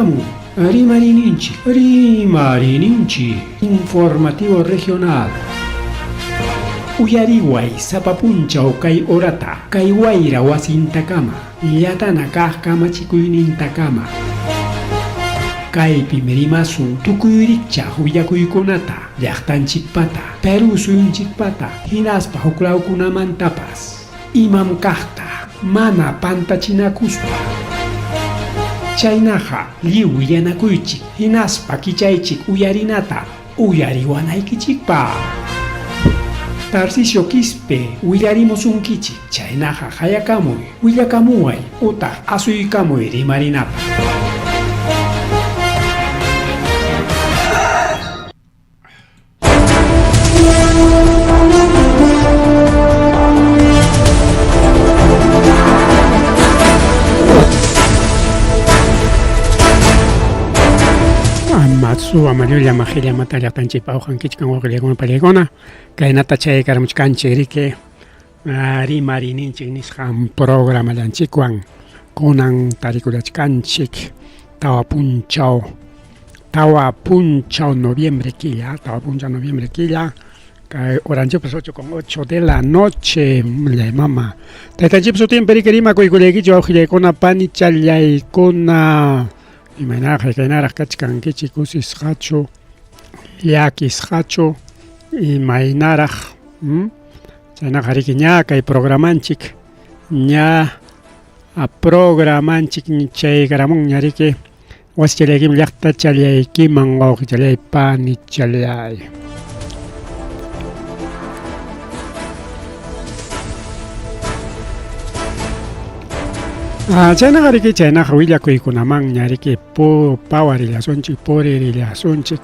Chaykamu Rimariyninchik, Rimariyninchik, Informativo Regional. Uyariway sapa punchaw kay horata, kay wayra wasintakama, llatana kaq kamachikuynintakama. Kaypim rimasun tukuy rikchaq willakuykunata, llaqtanchikpata, Perú suyunchikpata, hinaspa huklawkunamantapas. Imam kaqta mana pantachinakuspa. Chaynaqa lliw willanakuychik hinaspa kichaychik uyarinata uyariwanaykichikpaq. Tarcisio Quispe willarimusunkichik, chaynaqa qayakamuy, willakamuway utaq asuykamuy rimarinapaq. Matsu amallulla majilla mata llaqtanchikpa awqankichkan wawqillaykuna pallaykuna kaynata chayaykarmuchkanchik riki rimariyninchik nisqan programallanchikwan kunan tarikullachkanchik 4 punchaw 4 punchaw noviembre killa, 4 punchaw noviembre killa, kay horanchikpas 8:08 de la noche. Millay mama taytanchikpa sutinpi riki rimakuykullaykichik, wawqillaykuna panichallaykuna. Imaynaraq, kaynaraq kachkankichik? Kusisqachu, llakisqachu, imaynaraq? Chaynaqa riki ña kay programanchik, ña programanchik chaykaramunña riki wasichallaykiman, llaqtachallaykiman, wawqichallay panichallay. Chaynaqa riki, chaynaqa willakuykunamanña riki pawarillasunchik, puririllasunchik.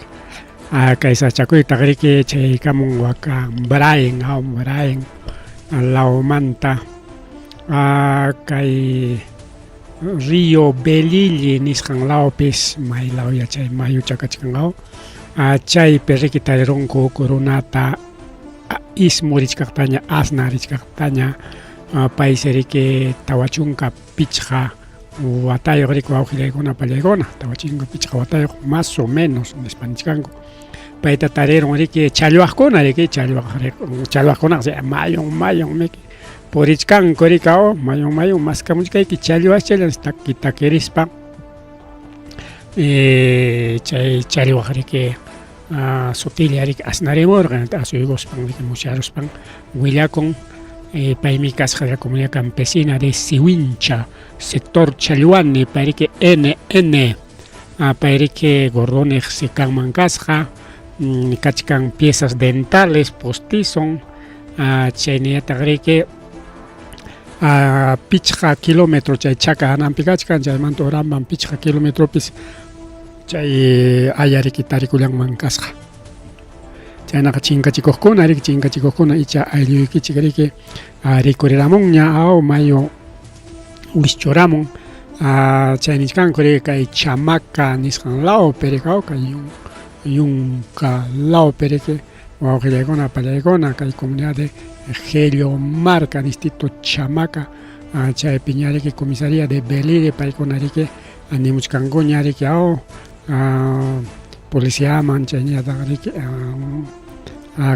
Kay sachakuytaq riki chaykamun waka Brain, Brain lawmanta, kay Río Belilli nisqan lawpis, may law yachay mayucha kachkan, chaypi riki tarirunku huk runata ismurichkaqtaña, asnarichkaqtaña. Paysi riki 45 watayuq riki, wawqillaykuna pallaykuna, 45 watayuq más o menos nispa nichkanku. Payta tarirun riki challwaqkuna, riki challwaq, challwaqkunaqa mayun mayun miki purichkanku riki, mayun mayun maskamuchkayki challwaschallan taki takirispa. Chay challwaq riki sutilla riki asnarimurqan, asuykuspan riki musyaruspan willakun paymi kasqa la comunidad campesina de Siwincha, sector Challuani, pay riki NN, pay riki gordoneq sikanman kasqa, kachkan piezas dentales postizon. Chaynillataq riki 5 kilómetro chay chaka hananpi kachkan, chaymanta uranman 5 kilometropis chay aya riki tarikullanman kasqa. Chaynaqa chinkachikuqkuna riki, chinkachikuqkuna icha aylluykichik riki rikuriramunña, aw mayu wischuramun. Chay nichkanku riki kay Chamaca nisqan lawpi riki, kay yunka lawpi riki, wawqillaykuna pallaykuna, kay comunidad de Gello Marca, distrito Chamaca, chaypi ña riki comisaría de Belire paykuna riki nimuchkankuña riki, aw policiaman. Chayñataq riki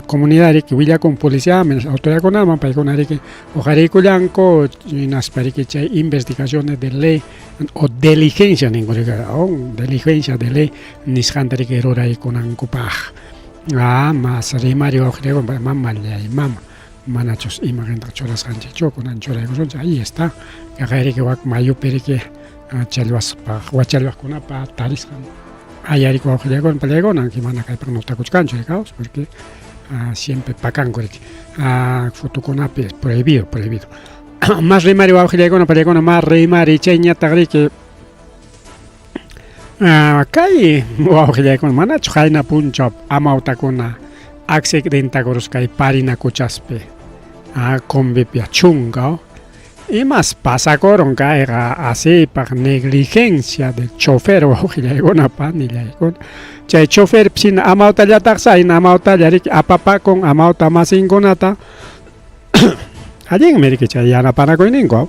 comunidad riki willakun policiaman, autoridadkunaman, paykuna riki uqariykullanku, hinaspa riki chay investigaciones de ley o diligencia ninku riki, diligencia de ley nisqanta riki ruraykunankupaq. Mas rimari, wawqillaykuna, mamallay mama, manachus imaginta churasqanchikchu, kunan churaykusunchik. Ahí está, kaqay riki wak mayupi riki challwaspaq, wachallwaqkunapa tarisqan ayariki, wawqillaykuna pallaykuna, mana kaypaq notakuchkanchu rikaws, porque siempre pakanku riki fotokunapi, prohibido, prohibido. Mas rimari, wawqillaykuna pallaykuna, mas rimari. Chayñataq riki kay wawqillaykuna, manachu qayna punchaw amawtakuna accidentakurusqa Parinacochaspi combipi chunka? Imas pasakurun kayqa asiypaq? Negligencia del chofer, wawqillaykuna panillaykuna. Chay chofer hina amawtallataqsi, hina amawtalla riki apapakun amawta masinkunata. Allinmi riki chay yanapanakuyninku.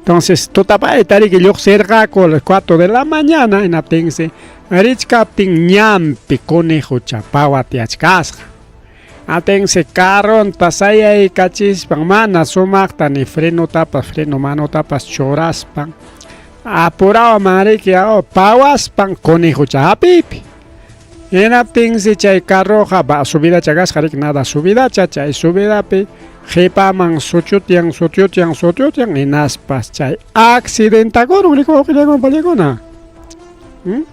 Entonces tutapayta riki lluqsirqaku a las 4 de la mañana hinaptinsi richkaptin ñanpi conejocha pawatiachkasqa. Atense carronta sayaykachispan mana sumaqta ni frenotapas freno manotapas churaspan apurawaman riki pawaspan conejocha hapiypi. Hinaptinsi chay carroqa va subidacha kasqa riki nada subidacha chay subidapi qhipaman suchutyan suchutyan suchutyan hinaspas chay accidentakurun riki wawqillakuna panikuna. ¿Mm?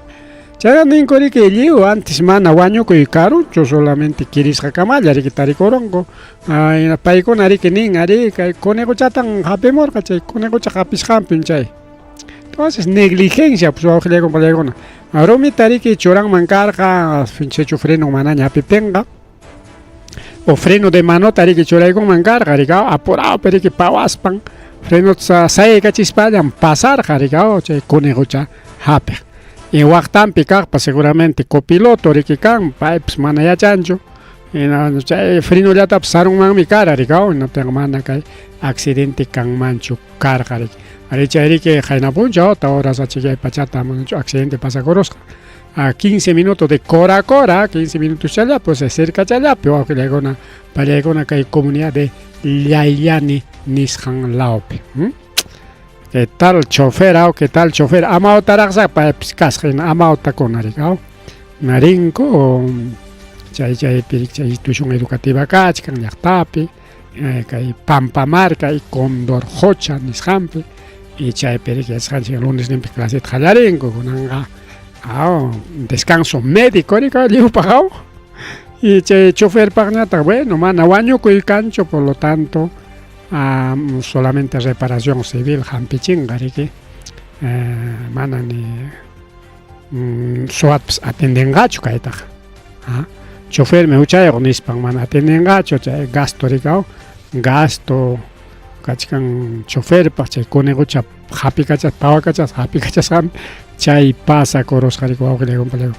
Chayqa ninku riki lliw antes mana wañukuy karunchu solamente kirisqakamalla riki tarikurunku. Paykuna riki nin arí kay conejochatan hapimurqa chay conejocha hapisqanpim chay. Entonces negligencia pues wawqillaykuna panikuna. Rumita riki churanman karqa sichu freno manaña hapiptinqa o freno de manota riki churaykunman karqa riki apurawpi riki pawaspan frenota sayaykachispallañ pasarqa riki chay conejocha hapiq. Y waqtanpi kaqpa seguramente copiloto riki kan paypas mana yachanchu hina chay frenollatapis sarunmanmi kara riki hinaptinqa mana kay accidente kanmanchu karqa riki. Arí chay riki qayna punchaw horas achikay pachata manachu accidente pasakurusqa. A 15 minutos de Cora Cora, 15 minutos challa, pues cerca challapi wawqillaykuna pallaykuna kay comunidad de Llayllani nisqan lawpi. ¿Qué tal chofer? ¿Qué tal chofer? Amawtaraqsa paypis kasqa hina amawtakuna riki narinku chay chaypi chay institución educativa kachkan llaqtapi kay Pampamarca y Condorjocha nisqanpi y chaypi riki yachasqanchik lunesninpi claseta qallarinku kunanqa descanso médico riki lliwpaq y chay choferpaqñataq bueno mana wañukuy kanchu por lo tanto solamente reparación civil hampichinqa riki mana ni SOATpas atendenqachu kaytaqa chofermi huchayuq nispan mana atendenqachu chay gasto riki gasto kachkan choferpaq chay conejocha hapikachas pawakachas hapikachasqanpi chay pasakurusqa riki wawqillaykuna pallaykuna.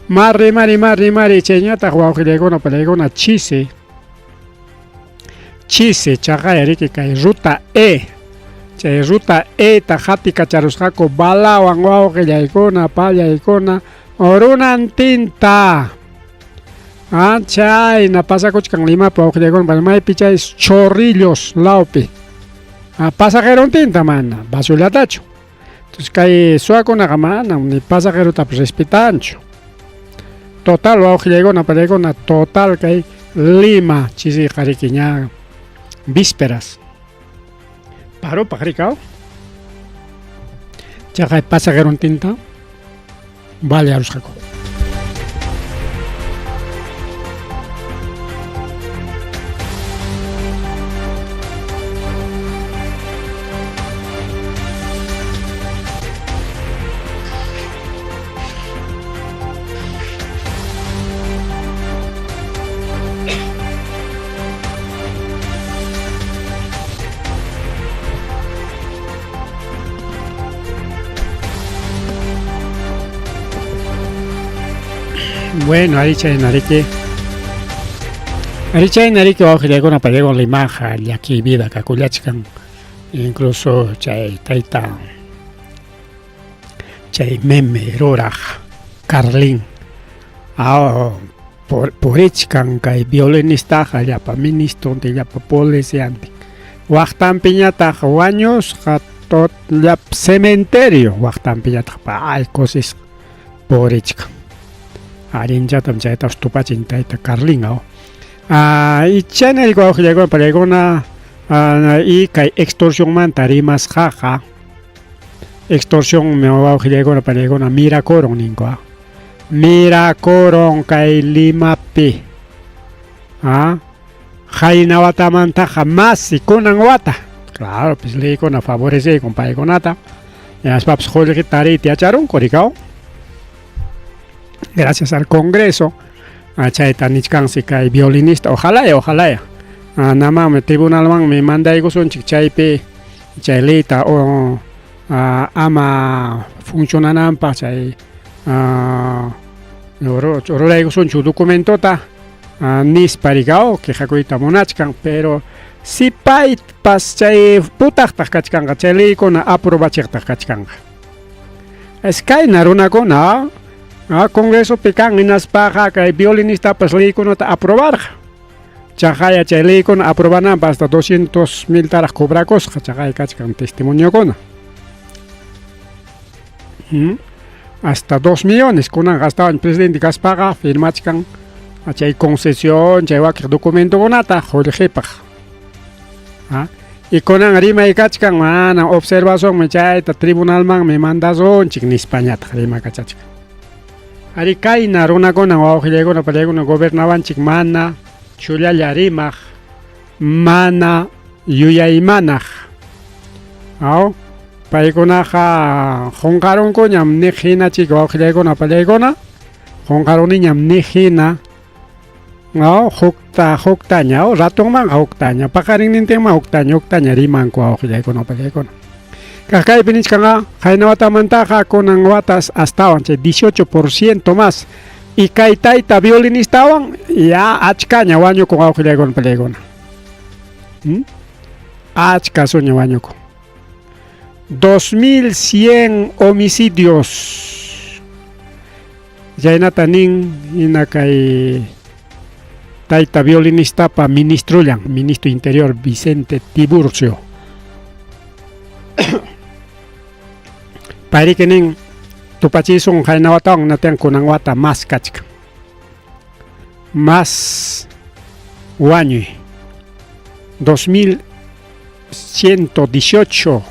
Mari mari mari mari chayñataq wawqillaykuna pallaykuna chisi chisi chaqay riki kay ruta E chay ruta E ta hatikacharusqaku balawan wawqillaykuna pallaykuna runantinta. Chayna pasakuchkan Limapi wawqillaykuna maypi chay Chorrillos lawpi pasajerontinta mana basullatachu. Entonces kay suwakunaqa mana ni pasajerotapas respetanchu. Total wawqillaykuna pallaykuna total kay Lima chisiqa riki ña vísperas. Parupaq riki chaqay pasajerontinta balearusqaku. Bueno, arí chayna riki. Arí chayna riki wawqillaykuna pallaykuna Limaqa llaki vida kakullachkan. Incluso chay tayta chay meme ruraq Carlin purichkan kay violinistaqa llapa ministrontin llapa policiantin. Waqtanpiñataq wañusqa llapa cementerio waqtanpiñataq pay kusisqa purichkan. Allinchatam chaytapas tupachin tayta Carlin y chayna wawqillaykuna pallaykuna y kay extorsionmanta rimasqaqa extorsión wawqillaykuna pallaykuna mirakurun ninku mirakurun kay Limapi qayna watamantaqa masi kunan wata claro pues leykuna favorecekun paykunata hinaspapas qullqita tariyta yacharunku riki gracias al Congreso chayta nichkansi kay violinista ojalá ojalá namanmi tribunalmanmi mandaykusunchik chaypi chay leyta ama funcionananpaq chay ruraykusunchik documentota nispa riki quejakuyta munachkan pero Si paypas chay putaqtaq kachkanqa, chay leykuna aprobachiqtaq kachkanqa. Es kayna runakuna Congresopi kan hinaspaqa kay violinistapas leykunata aprobarqa. Chaqaya chay leykuna aprobananpaq hasta 200 miltaraq cobrakusqa, chaqay kachkan testimoniokuna. Hasta 2 millones kunanqa astawan presidente kaspaqa firmachkan chay concesión chay wakiq documentokunata qullqipaq. Y kunan rimay kachkan mana observacionmi chayta tribunalmanmi mandasunchik nispañataq rimakachachkan. Ari kayna runakuna wawqillaykuna pallaykuna gobernawanchik mana chullalla rimaq, mana yuyaymanaq. Aw, paykunaqa qunqarunkuñam niq hina chik wawqillaykuna pallaykuna, qunqaruniñam niq hina. Aw, hukta huktaña, aw, ratunmanqa huktaña, paqarinnintinman huktaña huktaña rimanku wawqillaykuna pallaykuna. Kaq kaypi nichkanqa qayna watamantaqa kunan watas astawan chay 18% más. Y kay tayta violinistawan ya achkaña wañukun wawqillaykuna pallaykuna. Achka suña wañukun. 2100 homicidios. Chaynata nin hina kay tayta violinistapa ministrullan, ministro interior Vicente Tiburcio. Payriki nin tupachisun qayna watawan natian kunan wata más kachkan. Más wañuy. 2118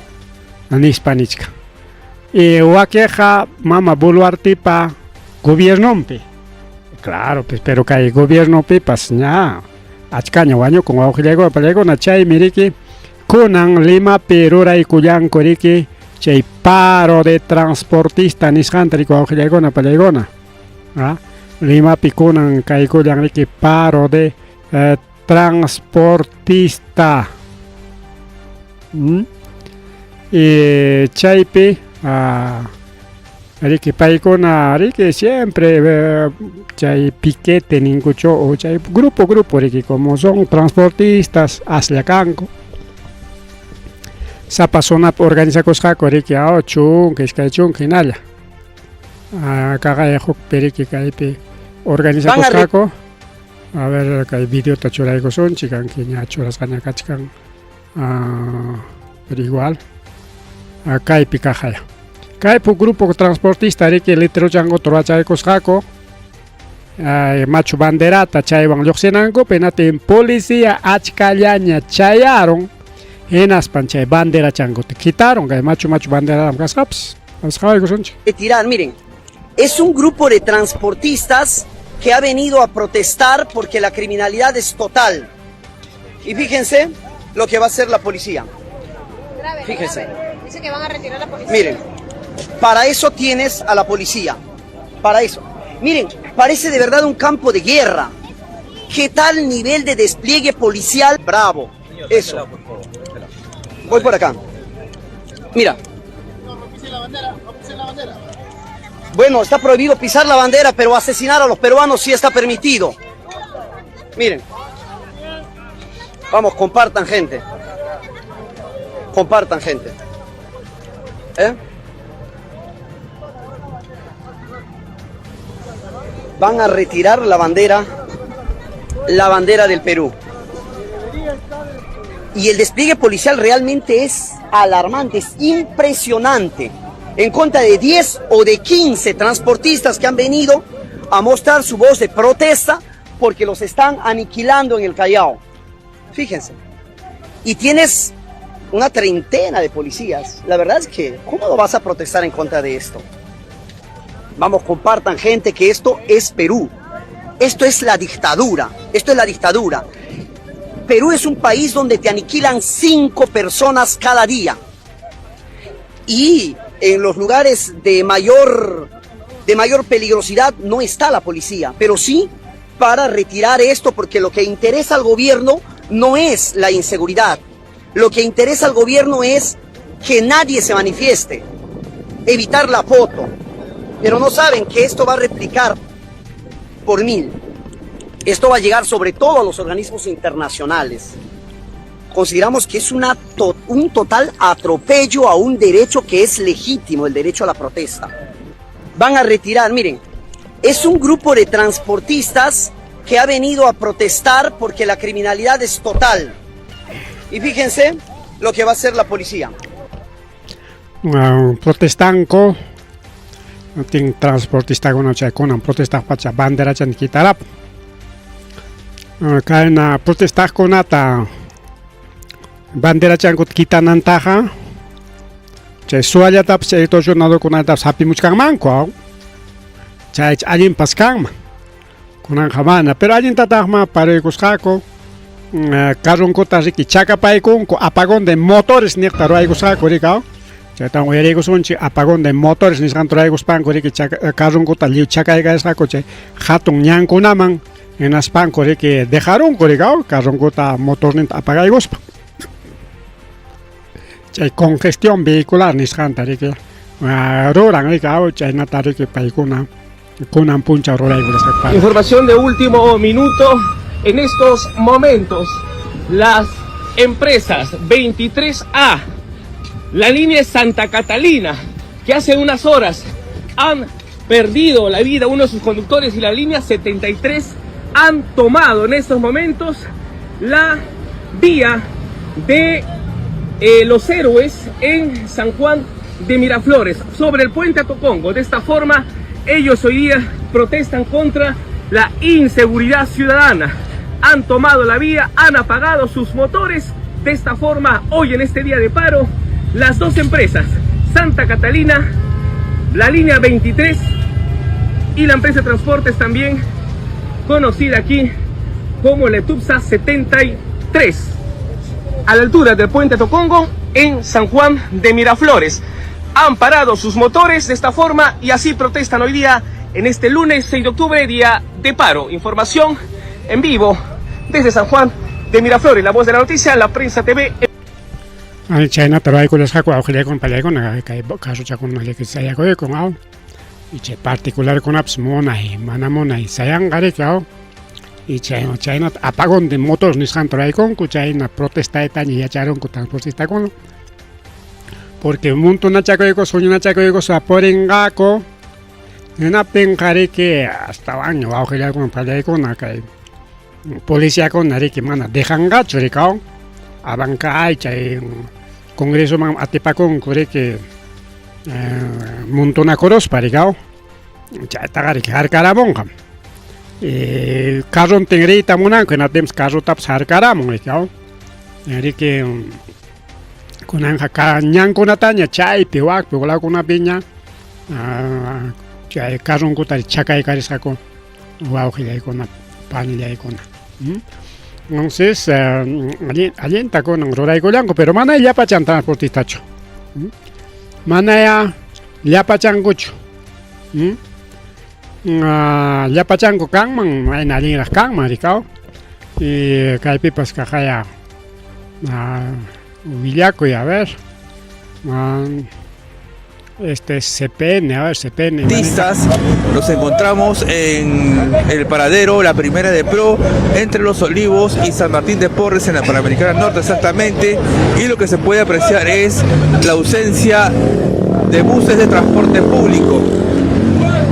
nispa nichkan. Y wakiqa mama Boluartepa gobiernompi. Claro, pues, pero kay gobiernopipas ña achkaña wañukun wawqillaykuna pallaykuna chaymi riki kunan Limapi ruraykullanku riki chay paro de transportista nisqanta riki wawqillaykuna pallaykuna. Limapi kunan kaykullan riki paro de transportista. Y chaypi riki paykuna riki siempre chay piquete ninkuchu o chay grupo grupo riki como son transportistas aslla kanku. Sapa zonapi organizakusqaku riki chunka iskay chunka hinalla. Kaqay hukpi riki kaypi organizakusqaku. A ver kay videota churaykusunchik anki ña churasqaña kachkan. Pero igual kaypi kaqaya. Kaypi grupo transportista riki letrochankuta ruwachaykusqaku machu banderata chaywan lluqsinankupi hinatin policía achkallaña chayarun hinaspan chay banderachankuta quitarun kay machu machu banderaram kasqapas. Qhawaykusunchik. Retirar, miren, es un grupo de transportistas que ha venido a protestar porque la criminalidad es total. Y fíjense lo que va a hacer la policía. Grave, Fíjense. grave. Dice que van a retirar la policía. Miren, para eso tienes a la policía. Para eso. Miren, parece de verdad un campo de guerra. ¿Qué tal nivel de despliegue policial? Bravo. Eso. Voy por acá. Mira. Bueno, está prohibido pisar la bandera, pero asesinar a los peruanos sí está permitido. Miren. Vamos, compartan, gente. Compartan, gente. ¿Eh? Van a retirar la bandera, la bandera del Perú. Y el despliegue policial realmente es alarmante, es impresionante. En contra de 10 o de 15 transportistas que han venido a mostrar su voz de protesta porque los están aniquilando en el Callao. Fíjense. Y tienes una treintena de policías. La verdad es que, ¿cómo no vas a protestar en contra de esto? Vamos, compartan, gente, que esto es Perú. Esto es la dictadura. Esto es la dictadura. Perú es un país donde te aniquilan 5 personas cada día. Y en los lugares de mayor peligrosidad no está la policía, pero sí para retirar esto, porque lo que interesa al gobierno no es la inseguridad. Lo que interesa al gobierno es que nadie se manifieste, evitar la foto. Pero no saben que esto va a replicar por 1000. Esto va a llegar sobre todo a los organismos internacionales. Consideramos que es una un total atropello a un derecho que es legítimo, el derecho a la protesta. Van a retirar, miren, es un grupo de transportistas que ha venido a protestar porque la criminalidad es total. Y fíjense lo que va a hacer la policía. Protestanku tin transportistakuna chaykunan protestaqpacha banderachan kitarapun. Kayna protestaqkunata banderachankuta kitanantaqa chay suwallatapas chay extorsionadokunatapas hapimuchkanmanku, chaych allinpas kanman. Kunanqa mana, pero allintataqma paraykusqaku carronkuta riki chakapaykunku apagón de motores niqta ruwaykusqaku riki, chaytan uyariykusunchik apagón de motores nisqanta ruwaykuspanku riki carronkuta lliw chakaykarisqaku chay hatun ñankunaman hinaspanku riki dejarunku riki carronkuta motorninta apagaykuspa. Chay congestión vehicular nisqanta riki ruran riki, chaynata riki paykuna kunan punchaw ruraykulasqaku. Información de último minuto. En estos momentos, las empresas 23A, la línea Santa Catalina, que hace unas horas han perdido la vida uno de sus conductores, y la línea 73 han tomado en estos momentos la vía de Los Héroes en San Juan de Miraflores, sobre el puente Atocongo. De esta forma, ellos hoy día protestan contra la inseguridad ciudadana. Han tomado la vía, han apagado sus motores. De esta forma, hoy en este día de paro, las dos empresas, Santa Catalina, la línea 23 y la empresa de transportes también conocida aquí como Letupsa 73, a la altura del puente Tocongo en San Juan de Miraflores. Han parado sus motores de esta forma y así protestan hoy día en este lunes 6 de octubre, día de paro. Información en vivo desde San Juan de Miraflores, la voz de la noticia, La Prensa TV. Ay, chaynata ruraykulasqaku awqillaykuna pallaykuna kay carrochakuna sayakuykun aw y chay particularkunapas munay mana munay sayanqa riki aw y chay chaynata apagón de motor nisqanta ruraykunku chayna protestaytaña yacharunku transportistakuna porque muntunachakuykus huñunachakuykus purinqaku hinaptinqa riki astawan wawqillaykuna pallaykuna kay policiakuna riki mana dejanqachu riki aw abankay chay congresoman atipakunku riki muntunakuruspa riki aw chaytaqa riki harkaramunqam carrontin riyta munanku hinaptinpas carrotapas harkaramun riki aw riki kunanqa ñankunataña chaypi wakpi lawkunapiña chay carronkuta chakaykarisqaku wawqillaykuna panillaykuna. Entonces, allinta kunan ruraykullanku, pero mana llapachan transportistachu. Manaya llapachankuchu. Llapachanku kanman, mayna allinraq kanman rikaw. Y kaypipas kaqaya willakuy, a ver. Este CPN, a ver, CPN. Artistas, nos encontramos en el paradero La Primera de Pro, entre Los Olivos y San Martín de Porres, en la Panamericana Norte exactamente, y lo que se puede apreciar es la ausencia de buses de transporte público.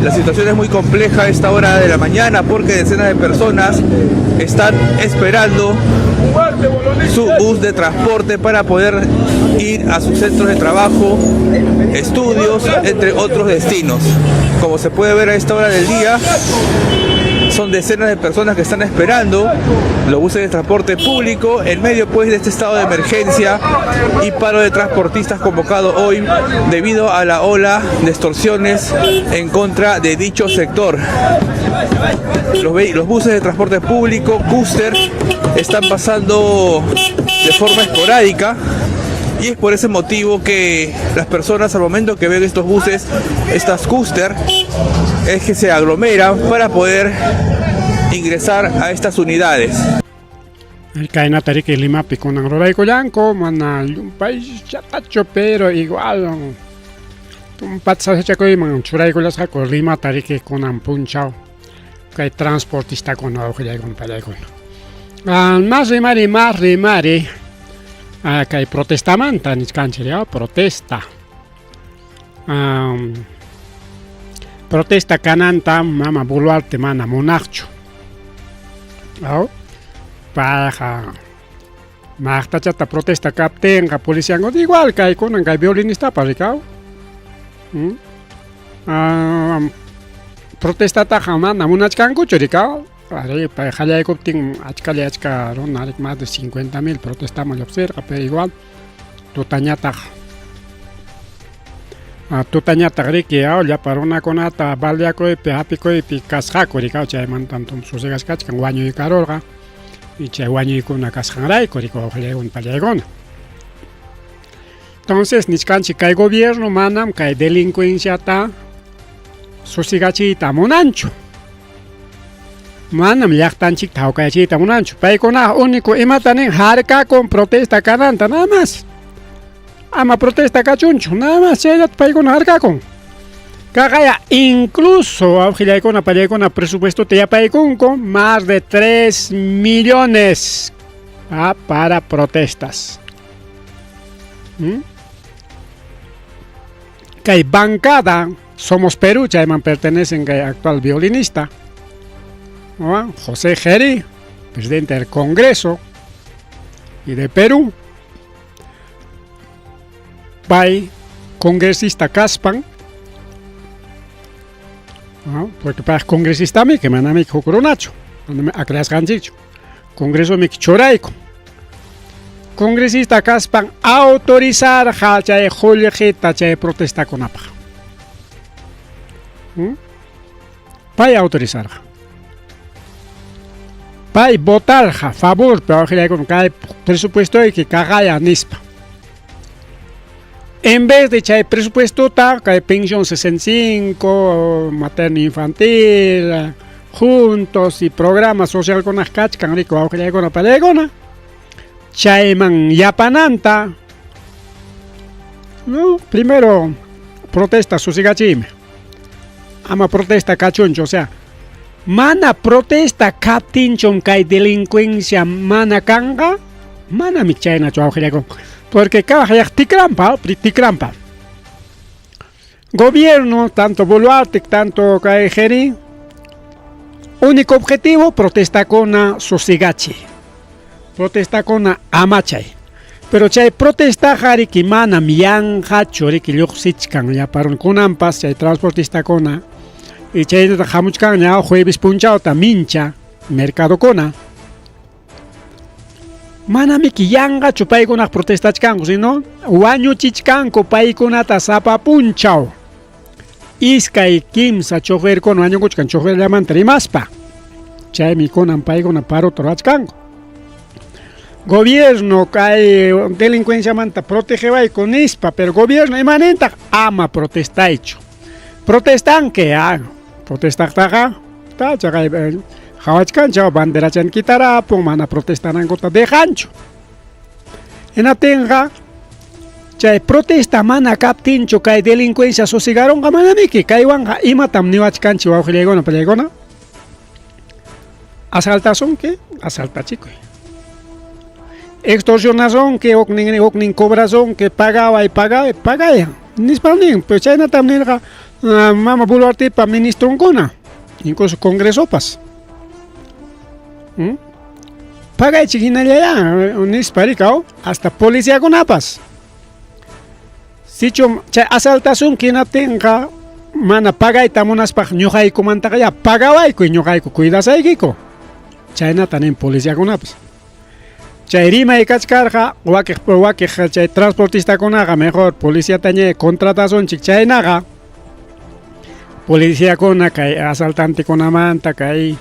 La situación es muy compleja a esta hora de la mañana porque decenas de personas están esperando su bus de transporte para poder ir a sus centros de trabajo, estudios, entre otros destinos. Como se puede ver a esta hora del día, son decenas de personas que están esperando los buses de transporte público en medio, pues, de este estado de emergencia y paro de transportistas convocado hoy debido a la ola de extorsiones en contra de dicho sector. Los buses de transporte público, Cúster, están pasando de forma esporádica y es por ese motivo que las personas al momento que ven estos buses, estas Cúster, es que se aglomeran para poder ingresar a estas unidades. Kaynata riki Limapi kunan ruraykullanku, mana llumpayllatachu, pero igual tumpata sasachakuyman churaykullasqaku Limata riki kunan punchaw kay transportistakuna wawqillaykuna pallaykuna. Más rimari, más rimari. Ah, kay protestamanta nichkanchik, ya, protesta. Um, protesta kananta mama Boluarte mana munaqchu. Aw, payqa maqtachata protesta kaptinqa policianku igual kaykunan kay violinistapa rikaw. Hmm? Um, protestataqa mana munachkankuchu rikaw. Arí, pay qallaykuptin achkalla achka runa más de 50 mil protestaman lluqsirqa, pero igual tutañataq tutañataq riki llapa runakunata baleakuypi hapikuypi kasqaku rikaw chaymantam sucegaskachkan wañuykarurqa y chay wañuykuna kasqanrayku rikaw uqllaykuna pallaykuna. Entonces nichkanchik kay gobierno manam kay delincuenciata susigachiyta munanchu. Manam llaqtanchikta hawkayachiyta munanchu. Paykuna único imata nin harkakun protesta kananta nada más. Ama protesta kachunchu, nada más chayllata paykuna harkakun. Kaqaya incluso awqillaykuna pallaykuna presupuestota yapaykunku más de 3 millones para protestas. ¿Mm? Kay bancada Somos Perú, chayman pertenecen kay actual violinista ¿no? José Jerí, presidente del Congreso y de Perú. Pay congresista kaspan, ¿no? Porque pay congresistami que manami huk runachu, manami akrasqanchikchu. Congresomi churayku. Congresista kaspan autorizarqa chay qullqita chay protestakunapaq. ¿Mm? Pay autorizarqa. Pay votarqa favor, pero kay presupuestoyki kaqaya nispa. En vez de chay presupuestota, kay pensión 65, materno infantil, juntos y programa social con kachkan rico awqillaykuna pallaykuna, chayman yapananta, no, primero protesta susigachiymi. Ama protesta kachunchu, o sea, mana protesta kaptinchum kay delincuencia mana kanqa, manami chaynachu awqillaykuna. Porque kaqyaq tikrampa, tikrampa. Gobierno, tanto Boluarte, tanto kay Jerí, único objetivo, protestakuna susigachi. Protestakuna amachay. Pero chay protestaqa riki manam yanqachu riki lluqsichkan llapa runakunampas chay transportistakuna y chaynata hamuchkanña jueves punchawta mincha mercadokuna. Manamiki yanqachu paykunaq protestachkanku, sino wañuchichkanku paykunata sapa punchaw. Iskay kimsa choferkuna wañukuchkan choferllamanta rimaspa. Chaymi kunan paykuna parota ruwachkanku. Gobierno kay delincuenciamanta protegewayku nispa, pero gobierno imanintaq ama protestaychu. Protestanki, protestaqtaqa tachaqay hawachkancha banderachan kitarapun, mana protestanankuta dejanchu. Hinaptinqa chay protesta mana kaptinchu kay delincuencia susigarunqa manamiki kaywanqa imatam niwachkanchik wawqillaykuna pallaykuna. Asaltasunki, asaltachikuy. Extorsionasunki, huknin huknin cobrasunki, pagaway, pagaway, pagay. Nispam nin, pues chaynatam nirqa mama Boluartepa ministronkuna, incluso congresopas. ¿Mm? Pagaychik hinallayá nispa rikaw, hasta policiakunapas. Sichum chay asaltasunki hinaptinqa mana pagayta munaspaq ñuqaykumantaqa ya pagawayku ñuqayku cuidasaykiku. Chaynata nin policiakunapas. Chay rimay kachkarqa wakiq wakiq chay transportistakunaqa mejor policiataña contratasunchik chaynaqa policiakuna kay asaltantekunamanta kay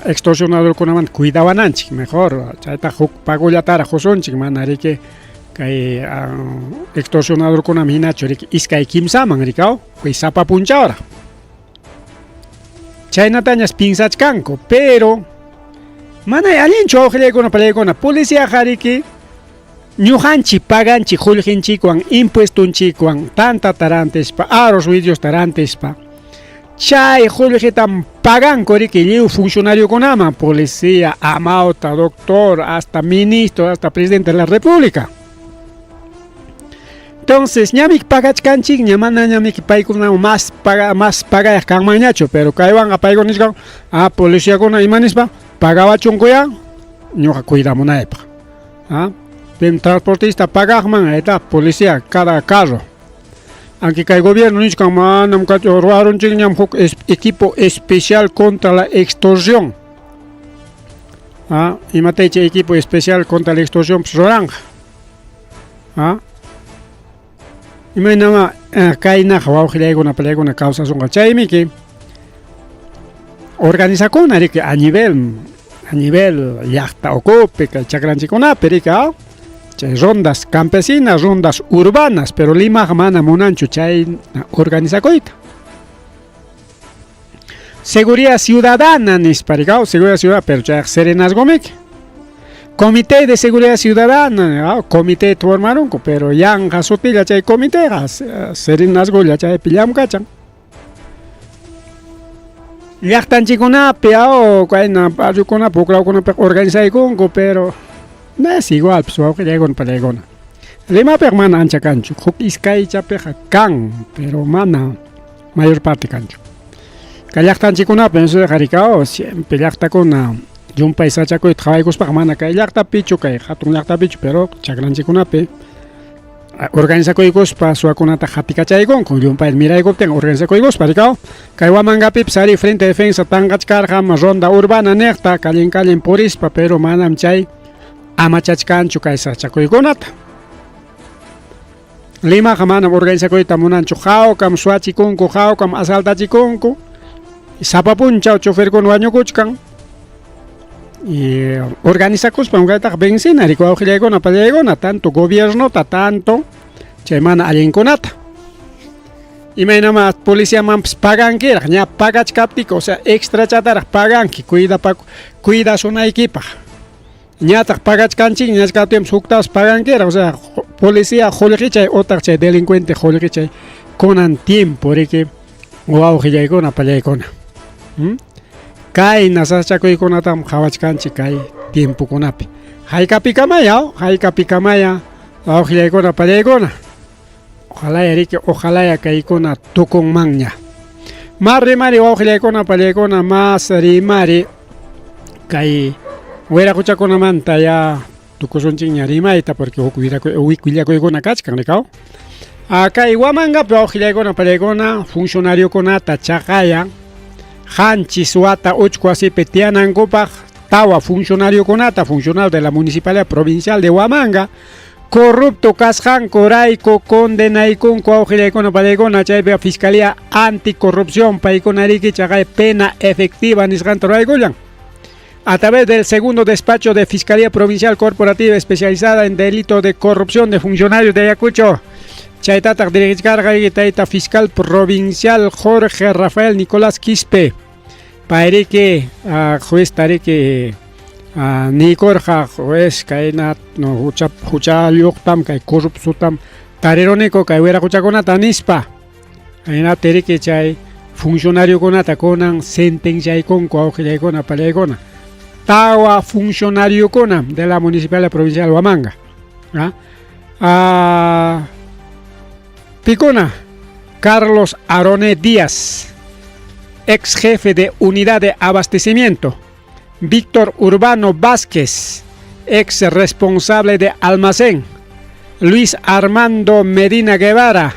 extorsionadorkunamanta cuidawananchik mejor chayta huk pagollataraq qusunchik mana riki kay extorsionadorkunam hinachu riki iskay kimsaman rikaw kay sapa punchawraq. Chaynatañas pinsachkanku, pero mana allinchu awqillaykuna pallaykuna policiaqa riki ñuqanchik paganchik qullqinchikwan impuestonchikwan tantata rantispa arroz vidriosta rantispa. Chay qullqitam paganku riki lliw funcionariokunaman, policía, amauta, doctor, hasta ministro, hasta presidente de la república. Entonces, ñamik pagachkanchikña, mana ñamik paykunawan más paga, más pagayaq kanmanñachu, pero kaywanqa paykuna nichkan, ah, policiakuna ima nispa, pagawachunkuya, ñuqa cuidamunaypaq. Ah, pim transportista pagaqman, ahí policía, cada carro. Aunque kay gobierno nichkan, manam ruwarunchikñam huk equipo especial contra la extorsión. Ah, imatay chay equipo especial contra la extorsión pues, ruranqa. Ah, imaynama eh, kaynaqa wawqillaykuna palaykuna kawsasunqa chaymiki organizakuna riki a nivel a nivel llaqta ukupi kay chakranchikkunapi riki ah chay rondas campesinas rondas urbanas pero Limaqa mana munanchu chay organizakuyta. Seguridad ciudadana nispa riki seguridad ciudadana pero chayqa serenazgomiki. Comité de Seguridad Ciudadana, comité formarunku, pero yanqa sutilla chay comiteqa serenazgolla chaypi llamkachan. Llaqtanchikkunapi kayna barriokunapi huklawkunapiqa organizaykunku, pero no es igual pues wawqillaykuna palaykuna. Limapiqa mana ancha kanchu, huk iskaychapiqa kan, pero mana mayor parte kanchu. Kay llaqtanchikkunapi rikao siempre llaqtakuna llumpay sachakuyta qhawaykuspaqa mana kay llaqtapichu, kay hatun llaqtapichu, pero chakranchikkunapi organizakuykuspa suwakunata qatikachaykunku llumpay miraykuptin organizakuykuspa rikao. Kay Huamangapipas ari Frente Defensa tanqachkarqam ronda urbana niqta callen callen purispa, pero manam chay amachachkanchu kay sachakuykunata. Limaqa manam organizakuyta munanchu, hawkam suwachikunku, hawkam asaltachikunku, sapa punchaw choferkuna wañukuchkan. Y organizakuspam kaytaqa vencina riki wawqillaykuna pallaykuna, tanto gobiernota, tanto chay mana allinkunata. Imaynama policiamanpas pagankiraq, ña pagachkaptiki, o sea, extrachataraq paganki cuidapaku cuidasunaykipaq. Ñataq pagachkanchik, ñachkaptinpas huktapas pagankiraq, o sea, policía qullqichay utaq chay delincuente qullqichay kunan tiempo riki wawqillaykuna pallaykuna. Kayna sasachakuykunatam qhawachkanchik kay tiempokunapi. Haykapikamaya, haykapikamaya wawqillaykuna pallaykuna. Ojalá riki, ojalá kaykuna tukunmanña. Mas rimari wawqillaykuna pallaykuna, mas rimari kay wiraquchakunamanta ya tukusunchikña rimayta porque huk willakuykuna kachkan rikaw. Kay Huamangapi wawqillaykuna pallaykuna funcionariokunata chaqayan qanchis wata uchku wasipi tiyanankupaq tawa funcionariokunata, funcionario de la Municipalidad Provincial de Huamanga, corrupto kasqankurayku condenaykunku wawqillaykuna pallaykuna chaypi Fiscalía Anticorrupción paykuna riki chaqay pena efectiva nisqanta ruraykullan. A través del segundo despacho de Fiscalía Provincial Corporativa especializada en delito de corrupción de funcionarios de Ayacucho. Chaytataq dirigichkarqa tayta fiscal provincial Jorge Rafael Nicolás Quispe. Payriki juez tariki niykurqa juez kayna no hucha huchayuqtam kay corruptotam tariruniku kay wiraquchakunata nispa. Hinaptin riki chay funcionariokunata kunan sentenciaykunku wawqillaykuna pallaykuna. Tawa funcionariokuna de la Municipalidad Provincial Huamanga. Pikuna Carlos Aroné Díaz, ex jefe de unidad de abastecimiento. Víctor Urbano Vázquez, ex responsable de almacén. Luis Armando Medina Guevara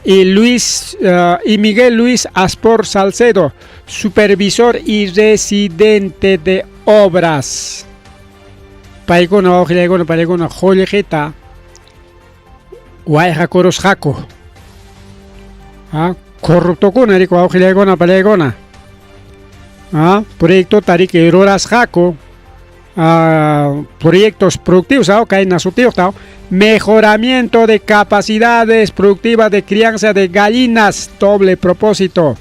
y y Miguel Luis Aspor Salcedo, supervisor y residente de obras. Paykuna wawqillaykuna paykuna qullqita wayqakurusqaku. Corruptokuna riki wawqillaykuna pallaykuna. Proyectota riki rurasqaku. Proyectos productivos, kayna sutiyuqta, mejoramiento de capacidades productivas de crianza de gallinas, doble propósito.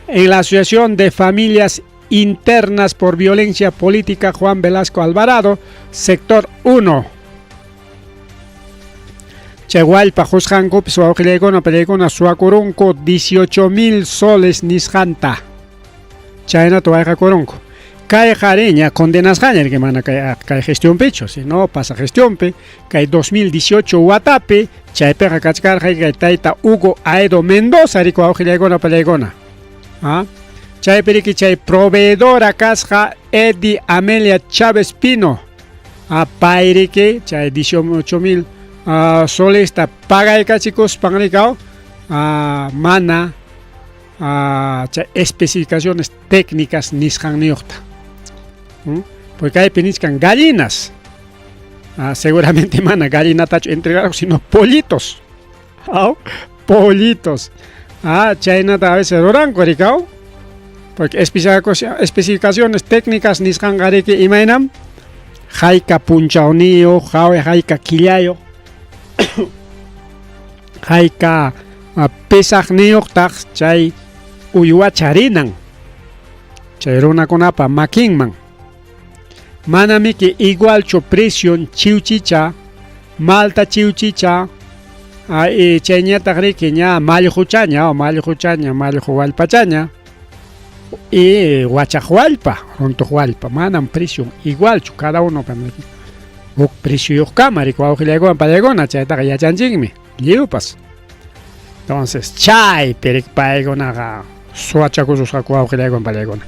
En la Asociación de Familias Internas por Violencia Política Juan Velasco Alvarado, sector 1. Chay wallpa qusqankupis wawqillaykuna pallaykuna suwakurunku 18,000 soles nisqanta. Chaynata wayqakurunku. Kay qariña condenasqaña riki mana kay kay gestionpichu, sino pasa gestionpi kay 2018 watapi chaypiqa kachkarqa kay tayta Hugo Aedo Mendoza riki wawqillaykuna pallaykuna. ¿Ah? Chaypi riki chay proveedora kasqa Eddie Amelia Chávez Pino. Ah, pay riki chay 18,000 solesta pagaykachikuspan rikaw mana chay especificaciones técnicas nisqanniyuqta. Porque kaypi nichkan gallinas. Seguramente mana gallinatachu entregaron, sino pollitos. Pollitos. Chaynata a veces ruranku rikaw. Porque especificaciones técnicas nisqanqa riki imaynam hayka punchawniyuq, hayka killayuq, hayka pesaqniyuqtaq chay uywacha rinan chay runakunapa makinman. Manamiki igualchu precion chiwchicha, malta chiwchicha, chayñataq riki ña mallquchaña, mallquchaña, mallqu wallpachaña y wachaq wallpa, runtuq wallpa, manam precion igualchu cada uno huk precioyuqkama riki wawqillaykuwan pallaykuna chaytaqa yachanchikmi lliwpas. Entonces chaypi riki paykunaqa suwachakususqaku wawqillaykuwan pallaykuna.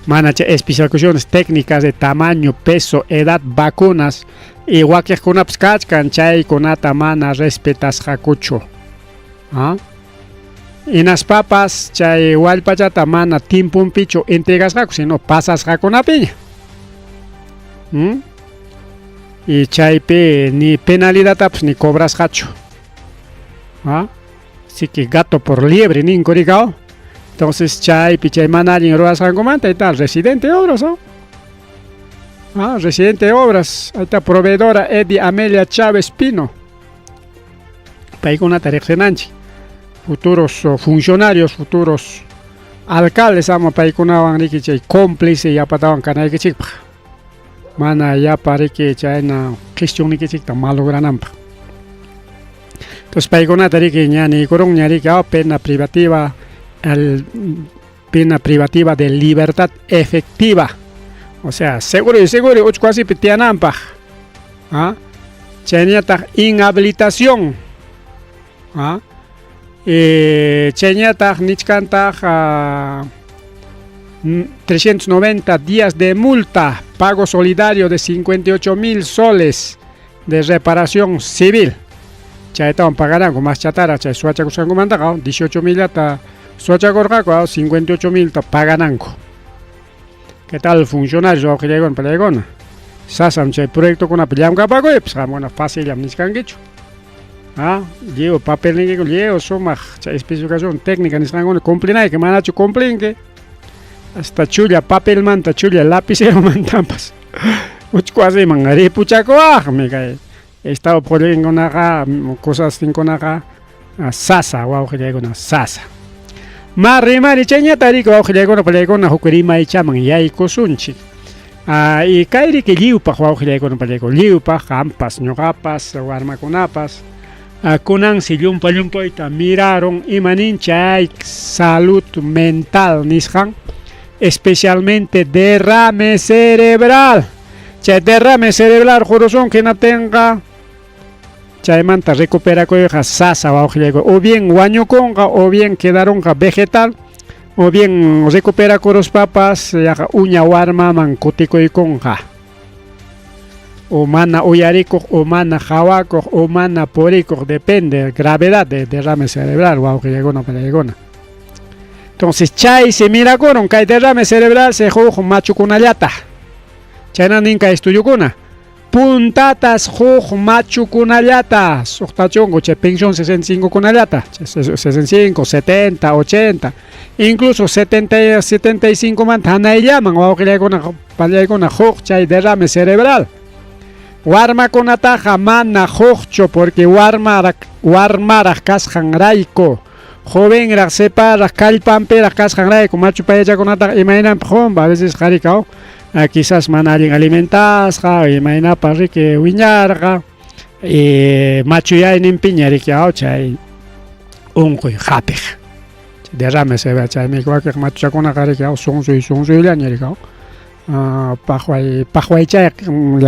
Mana chay especificaciones técnicas de tamaño, peso, edad, vacunas y wakiqkunapas kachkan chaykunata mana respetasqakuchu. ¿Ah? Hinaspapas chay wallpachata mana tiemponpichu entregasqaku, sino pasasqakunapiña. Y chaypi ni penalidadtapas ni cobrasqachu. ¿Ah? Así que gato por liebre ninku rikaw. Entonces chaypi chay mana allin ruwasqankumanta ahí está residente de obras, ¿no? Residente de obras, ahí está proveedora Eddie Amelia Chávez Pino. Paykunata riqsinanchik. Futuros funcionarios, futuros alcaldes ama paykunawan riki chay cómplice yapatawan kanaykichikpaq. Mana yapa riki chayna gestionnikichikta malogrananpaq. Entonces paykunata riki ña niykurunña riki pena privativa, el pena privativa de libertad efectiva. O sea, seguro y seguro uchku wasipi tiyananpaq. ¿Ah? Chayñataq inhabilitación. ¿Ah? Chayñataq nichkantaq 390 días de multa, pago solidario de 58,000 soles de reparación civil. Chaytawan pagaranku más chatara chay suwachakusqankumantaqa 18,000llata suwachakurqaku 58,000ta pagananku. ¿Qué tal funcionarios wawqillaykuna pallaykuna? Sasam chay proyectokunapi llamk'apakuypas qamkuna facillam nichkankichu. Lliw papelniykikuna lliw sumaq chay especificación técnica nisqankuna cumplinayki, manachu cumplinki. Hasta chulla papelmanta, chulla lapiceromantapas uchku wasiman ripuchakuwaqmi kay Estado qullqinkunaqa cosasninkunaqa sasa wawqillaykuna sasa. Ma rimari chayñata riki wawqillaykuna pallaykuna huk rimaychaman yaykusunchik. Y kay riki lliwpaq wawqillaykuna pallaykuna lliwpaq qampas ñuqapas warmakunapas kunansi llumpa llumpayta miraron ima nin chay salud mental nisqan, especialmente derrame cerebral. Chay derrame cerebral qurusunki hinaptinqa chaymanta recuperakuyqa sasa wawqillayku, o bien wañukunqa o bien quedarunqa vegetal o bien recuperakuruspapas yaqa uña warmaman kutikuykunqa, o mana uyarikuq o mana qawakuq o mana purikuq, depende gravedad de derrame cerebral wawqillaykuna pallaykuna. Entonces chay se mirakurun kay derrame cerebral se huk machukunallata. Chayna nin kay estudiokuna. Puntatas huk machukunallata, suqta chunku chay pensión 65 kunallata, 65, 70, 80, incluso 70, 75 manta hanayllaman wawqillaykuna pallaykuna huk chay derrame cerebral. Warmakunataqa mana hukchu porque warmaraq kasqanrayku, jovenraq, separaq, kallpanpiraq kasqanrayku, machu payachakunataqa imaynanpi qunpa, a veces qharikaw quizás mana allin alimentasqa, imaynapas riki wiñarqa, E, machuyayninpiña riki aw chay unquy hapiq. Derrame cerebral chaymi wakiq machuchakunaqa riki aw sunsuy sunsuyllaña riki aw. Paqway paqwaychay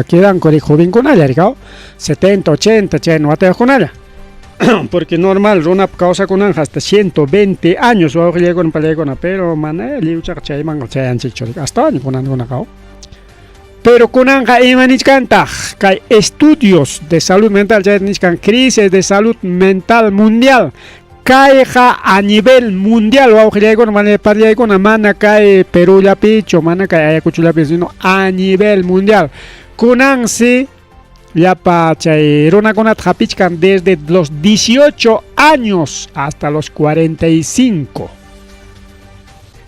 quedanku riki jovenkunalla riki aw 70 80 chayna watayuqkunalla. Porque normal runap kawsakunanqa hasta 120 años wawqillaykuna pallaykuna pero mana lliwchaqa chaymanqa chayanchikchu riki astawan kunankunaqa aw. Pero kunanqa ima nichkantaq kay estudios de salud mental chay nichkan crisis de salud mental mundial kayqa a nivel mundial wawqillaykuna mana parlaykuna mana kay Perúllapichu mana kay Ayacuchollapi sino a nivel mundial kunansi llapa chay runakunata hapichkan desde los 18 años hasta los 45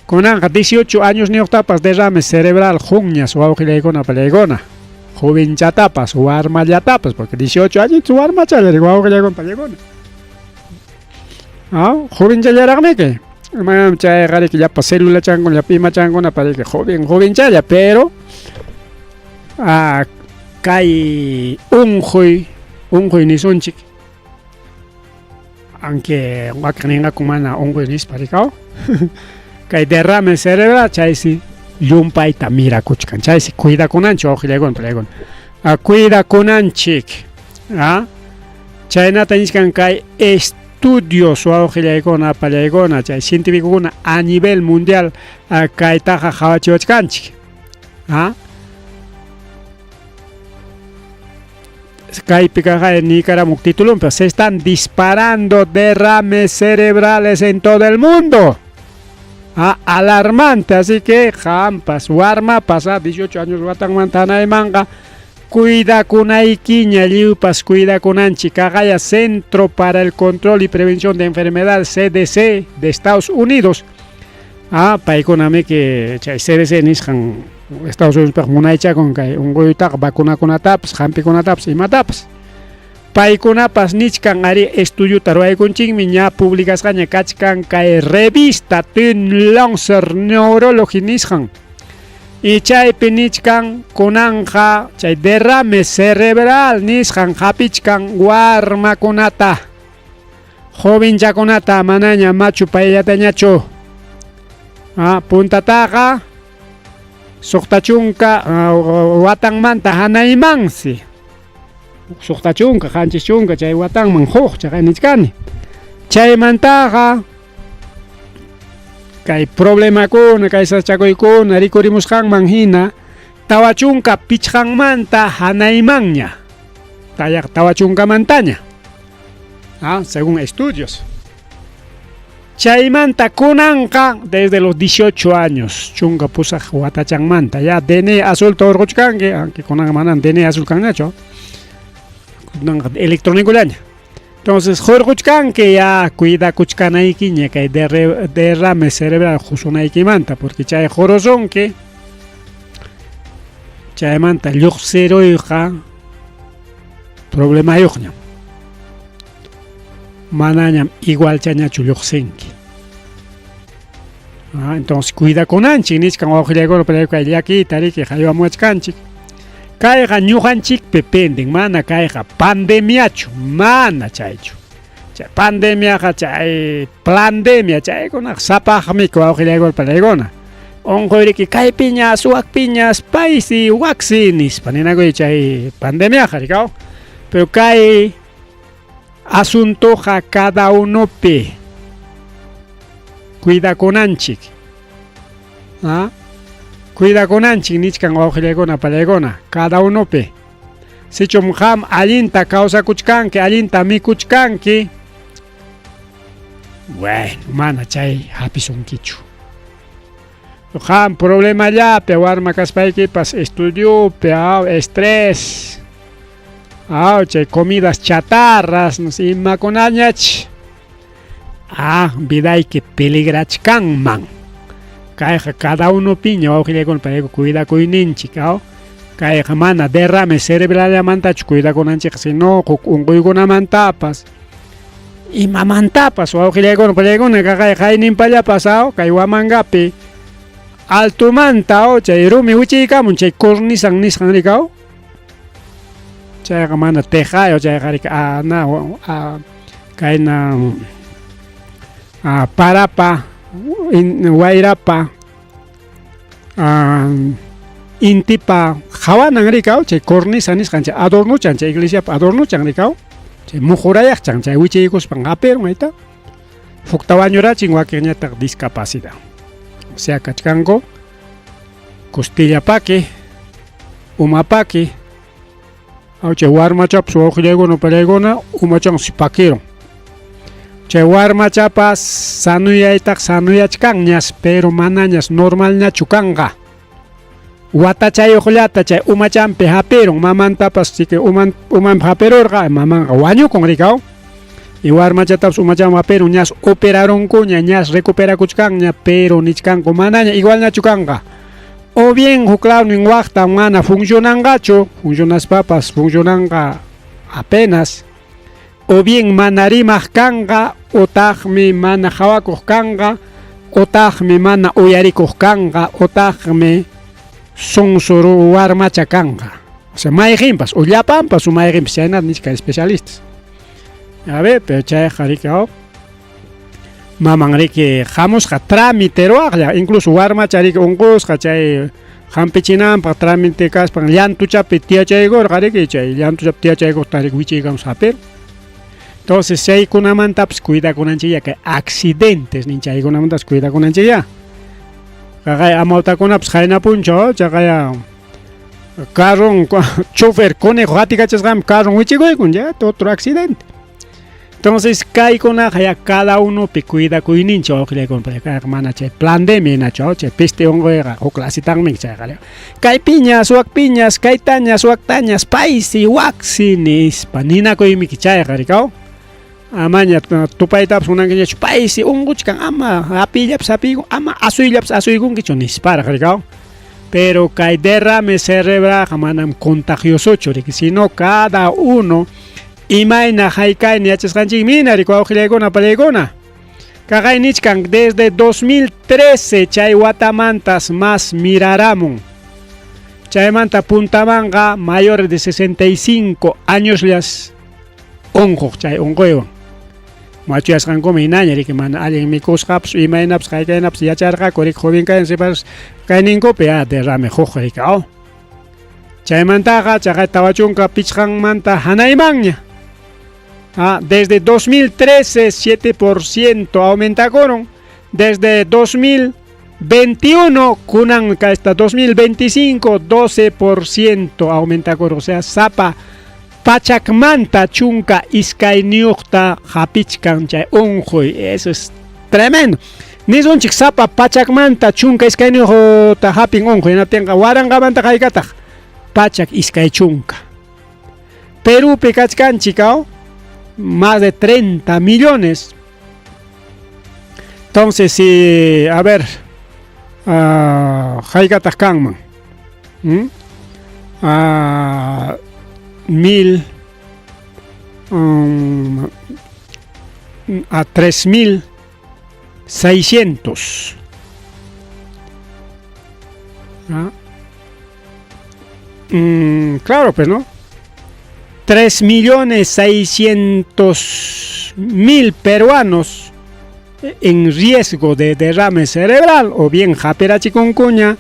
kunanqa 18 años niyuqtapas derrame cerebral hunñas wawqillaykuna pallaykuna jovenchatapas warmallatapas porque 18 años warmachalla wawqillaykuna pallaykuna ah jovenchallaraqmiki manam chayqa riki llapa célula chankuna llapa imachankuna pariki joven jovenchalla pero ah, kay unquy unquy nisunchik aunque wakin ninqaku mana unquy nispa rikaw kay derrame cerebral chaysi llumpayta mirakuchkan chaysi cuidakunanchik wawqillaykuna pallaykuna ah, cuidakunanchik ah chaynata nichkan kay estudios wawqillaykuna pallaykuna chay cientificokuna a nivel mundial ah, kaytaqa qawachiwachkanchik ah kaypi kaqay niykaramuk titulunpi se están disparando derrames cerebrales en todo el mundo. Ah, alarmante, así que qampas warmapas ah, 18 años watanmanta hanaymanqa cuidakunaykiña lliwpas cuidakunanchik kaqaya Centro para el Control y Prevención de Enfermedades CDC de Estados Unidos. Ah, paykunamiki chay CDC nisqan Estados Unidospaq munaychakun kay unquytaqa vacunakunatapas hampikunatapas imatapas. Paykunapas nichkan ari estudiota ruwaykunchikmi ña publicasqaña kachkan kay revista The Lancet Neurology nisqan. Y chaypi nichkan kunanqa chay derrame cerebral nisqan hapichkan warmakunata jovenchakunata manaña machu payllatañachu. Ah, puntataqa suqta chunka watanmanta hanaymansi suqta chunka qanchis chunka chay watanman huk chaqay nichkani chaymantaqa kay problemakuna kay sasachakuykuna rikurimusqanman hina 45 hanaymanña tayaq 40mantaña ah, según estudios. Chaymanta kunanqa desde los 18 años 18 watachanmanta ya DNI azulta hurquchkanki aunque kunanqa manan DNI azul kanñachu kunanqa electrónicollaña entonces hurquchkanki ya cuidakuchkanaykiña kay derrame cerebral husunaykimanta porque chay hurusunki chaymanta lluqsiruyqa problemayuqñam manañam igualchañachu lluqsinki. Ah, entonces cuidakunanchik nichkan wawqillaykuna pero kay llakiyta riki haywamuwachkanchik. Kayqa ñuqanchikpi penden, mana kayqa pandemiachu, mana chaychu. Chay pandemiaqa chay plandemia chaykunaqa sapaqmiku wawqillaykuna palaykuna. Unquyriki kaypiñas wakpiñas paysi waksi nispa ninakuy chay pandemiaqa rikaw. Pero kay asuntoqa cada unopi cuidakunanchik. ¿Ah? Cuidakunanchik nichkan wawqillaykuna palaykuna cada unopi. Sichum qam allinta kawsakuchkanki, allinta mikuchkanki, bueno, mana chay hapisunkichu. Qam problemallapi warma kaspaykipas estudiopi, aw, estrés, aw, chay comidas chatarras, no sé, imakunañach, ah, vidayki peligrachkanman. Kayqa cada unopiña wawqillaykuna payku cuidakuyninchik, aw. Kayqa mana derrame cerebrallamantachu cuidakunanchik, sino huk unquykunamantapas imamantapas wawqillaykuna pallaykuna kaqay qayninpallapas aw kay Huamangapi altomanta aw chay rumi wichiykamun chay cornisan nisqan rikaw. Chayqa mana tejayo chayqa riki ana kayna parapa wayrapa intipa hawanan rikaw chay cornisa nisqan chay adornuchan chay iglesiapa adornuchan rikaw chay muhurayaqchan chay wichiykuspan hapirun ayta hukta wañurachin wakinñataq discapacidad o sea kachkanku costilla paki uma paki chay warmachapas wawqillaykuna pallaykuna umachansi pakirun chay warmachapas sanuyaytaq sanuyachkanñas pero manañas normalñachu kanqa watachayuqllata chay umachanpi hapirun mamantapas chiki uman umanpi hapirurqa mamanqa wañukun rikaw y warmachatapas umachanpi hapirun ñas operarunkuña ñas recuperakuchkanña pero nichkanku manaña igualñachu kanqa o bien huk lawnin waqta mana funcionanqachu funcionaspapas funcionanqa apenas o bien mana rimaq kanqa utaqmi mana hawakuq kanqa utaqmi mana uyarikuq kanqa utaqmi sonsoro warmacha kanqa o sea mayqinpas o llapanpas o mayqinpas chaynata nichkan especialistas a ver pero chayqa riki maman riki hamusqa trámite ruwaqlla incluso warmacha riki unqusqa chay hampichinanpaq trámite kaspan llantuchapi tiyachaykurqa riki chay llantuchapi tiyachaykuqta riki wichiykamus hapirun entonces chaykunamantapas cuidakunanchikya kay accidentes nin chaykunamantapas cuidakunanchikya qaqay amawtakunapas qayna punchaw chaqaya carron chofer conejo qatikachasqanpi carron wichikuykun ya otro accidente entonces kaykunaqa ya cada unopi cuidakuyninchik wawqillaykuna kayqa mana chay pandemia hinachu chay peste unquyqa huk clasitanmi chayqa kay piñas wak piñas kaytañas waktañas paysi waksi nispa ninakuymiki chayqa rikaw amaña tupaytapas munankiñachu paysi unquchkan ama hapiyllapas hapiykun ama asuyllapas asuykunkichu nisparaq rikaw pero kay derrame cerebralqa manam contagiosochu riki sino cada uno imayna haykayna yachasqanchikmi hina riki wawqillaykuna pallaykuna kaqay nichkan desde 2013 chay watamantas mas miraramun chaymanta puntamanqa mayores de 65 añosllas unquq chay unquywan machuyasqankuman hinaña riki mana allin mikusqapas imaynapas haykaynapas yacharqaku riki joven kayan sipas kayninkupi ya derrame huk riki chaymantaqa chaqay 45manta hanaymanña desde 2013 7% aumentakuron desde 2021 kunan hasta 2025 12% aumentakuron o sea sapa pachakmanta 12 ta hapichkan chay unquy eso es tremendo nisunchik sapa pachakmanta 12 ta hapin unquy hinaptinqa waranqamanta haykataq 120 Perupi kachkanchik más de 30 millones entonces si a ver haykataq kanman 1000 a 3600 ¿Ah? Claro, pues, ¿no? 3.600.000 peruanos en riesgo de derrame cerebral, o bien hapirachikunkuña,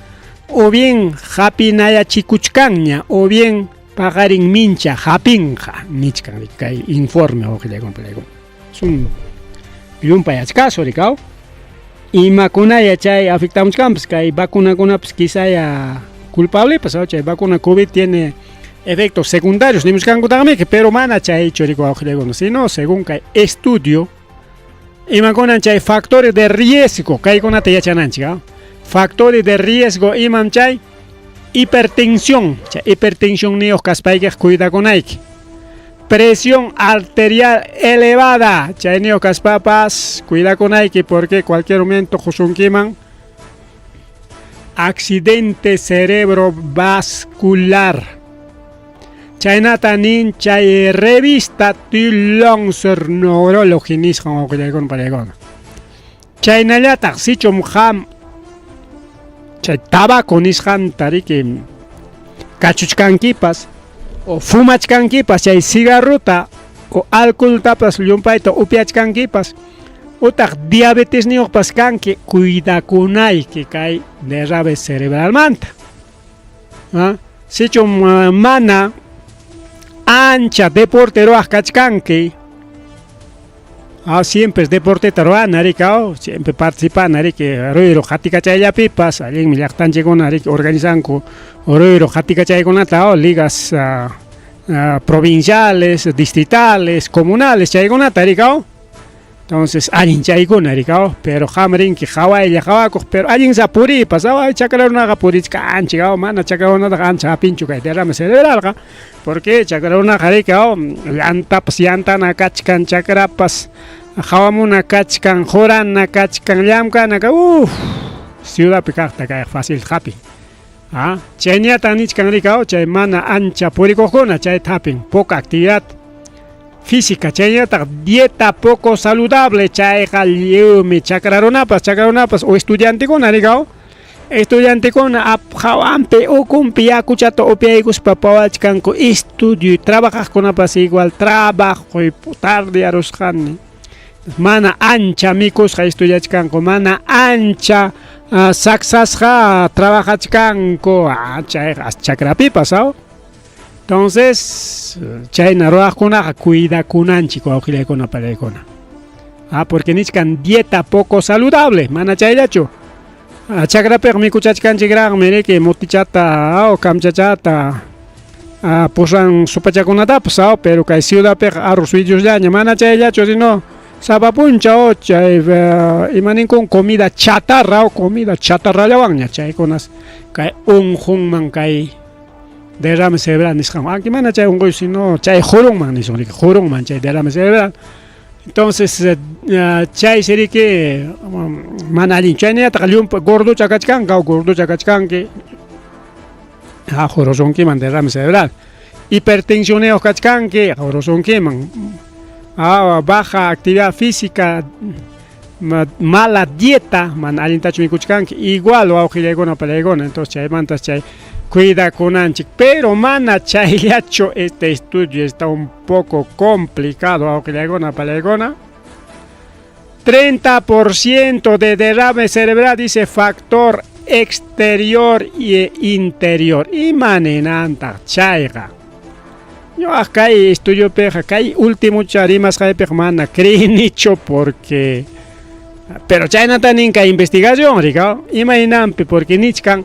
o bien hapinayachikuchkanña, o bien paqarin mincha hapinqa nichkan kay informe es un llumpay achkaso rikaw imakunaya chay afectamuchkanpas kay vacunakunapas quizá culpable pues chay vacuna COVID tiene efectos secundarios nimuchkankutaqmiki pero mana chaychu riku wawqillaykuna sino según kay estudio imakunan chay factores de riesgo kaykunata yachananchik factores de riesgo imam chay hipertensión chay hipertensión niyuq kaspaykiqa cuidakunayki presión arterial elevada chayniyuq kaspapas cuidakunayki porque cualquier momento qusunkiman accidente cerebrovascular chaynata nin chay revista The Lancet Neurology nisqan wawqillaykuna pallaykuna chaynallataq sichum qam chay tabaco nisqanta riki kachuchkankipas O fumachkankipas chay cigarrota o alcoholtapas llumpayta upiachkankipas utaq diabetesniyuqpas kanki cuidakunayki kay derrame cerebralmanta. ¿Ah? Sichum mana ancha deporte ruwaq kachkanki, ah, siempre deporteta ruwana riki, siempre participana riki, ruyru qatikachayllapipas, allinmi llaqtanchikkuna riki organizanku ruyru qatikachaykunata, ligas provinciales, distritales, comunales, chaykunata riki. Entonces, allin chaykuna riki, pero qam rinki qhawaylla qhawakuq, pero allin sa puriypas, chakra runaqa purichkanchik, mana chakra runataqa ancha hapinchu kay derrame cerebralqa, porque chakra runaqa riki, llantapas llantana kachkan, chakrapas qhawamuna kachkan, qurana kachkan, llamkana, uff, ciudadpi kaqta kayqa fácil hapin. Ah, chayñatan nichkan riki, chay mana ancha purikuqkuna chayta hapin, poca actividad física, chaynataq dieta poco saludable, chayqa lliwmi chakra runapas o estudiantekuna riki, estudiantekuna hawanpi ukunpi yakuchata upiaykuspa pawachkanku estudio, trabajaqkunapas igual trabajo tardearusqani, mana ancha mikusqa estudiachkanku, mana ancha saksasqa trabajachkanku, chayqa chakrapipas, Entonces, chayna ruwaqkunaqa cuidakunanchik wawqillaykuna palaykuna. Ah, porque nichkan dieta poco saludable, mana chayllachu. Chakrapiqa mikuchachkanchikraqmi riki mutichata, kamchachata, pusan sopachakunatapas, pero kay ciudadpiqa arroz willusllaña, mana chayllachu, sino sapa punchaw chay imaninkun comida chatarra, comida chatarrallawanña chaykunas kay unqunman kay derrame cerebral nisqan, aunque mana chay unquy sino chay jurunman nisun riki, jurunman chay derrame cerebral. Entonces chay riki mana allin, chaynallataq llumpa gorducha kachkanka o gorducha kachkanki, jurusunkiman derrame cerebral. Hipertensionniyuq kachkanki, jurusunkiman. Baja actividad física, mala dieta, mana allintachu mikuchkanki, igual wawqillaykuna palaykuna. Entonces chaymantas chay cuidakunanchik, pero mana chayllachu, este estudio está un poco complicado, wawqillaykuna palaykuna. 30% de derrame cerebral, dice, factor exterior y interior. Imaninantaq chayqa. Ñuqa kay estudiopiqa, kay último rimasqaypiqa mana creenichu, porque pero chaynata nin kay investigación riki, imaynanpi, porque nichkan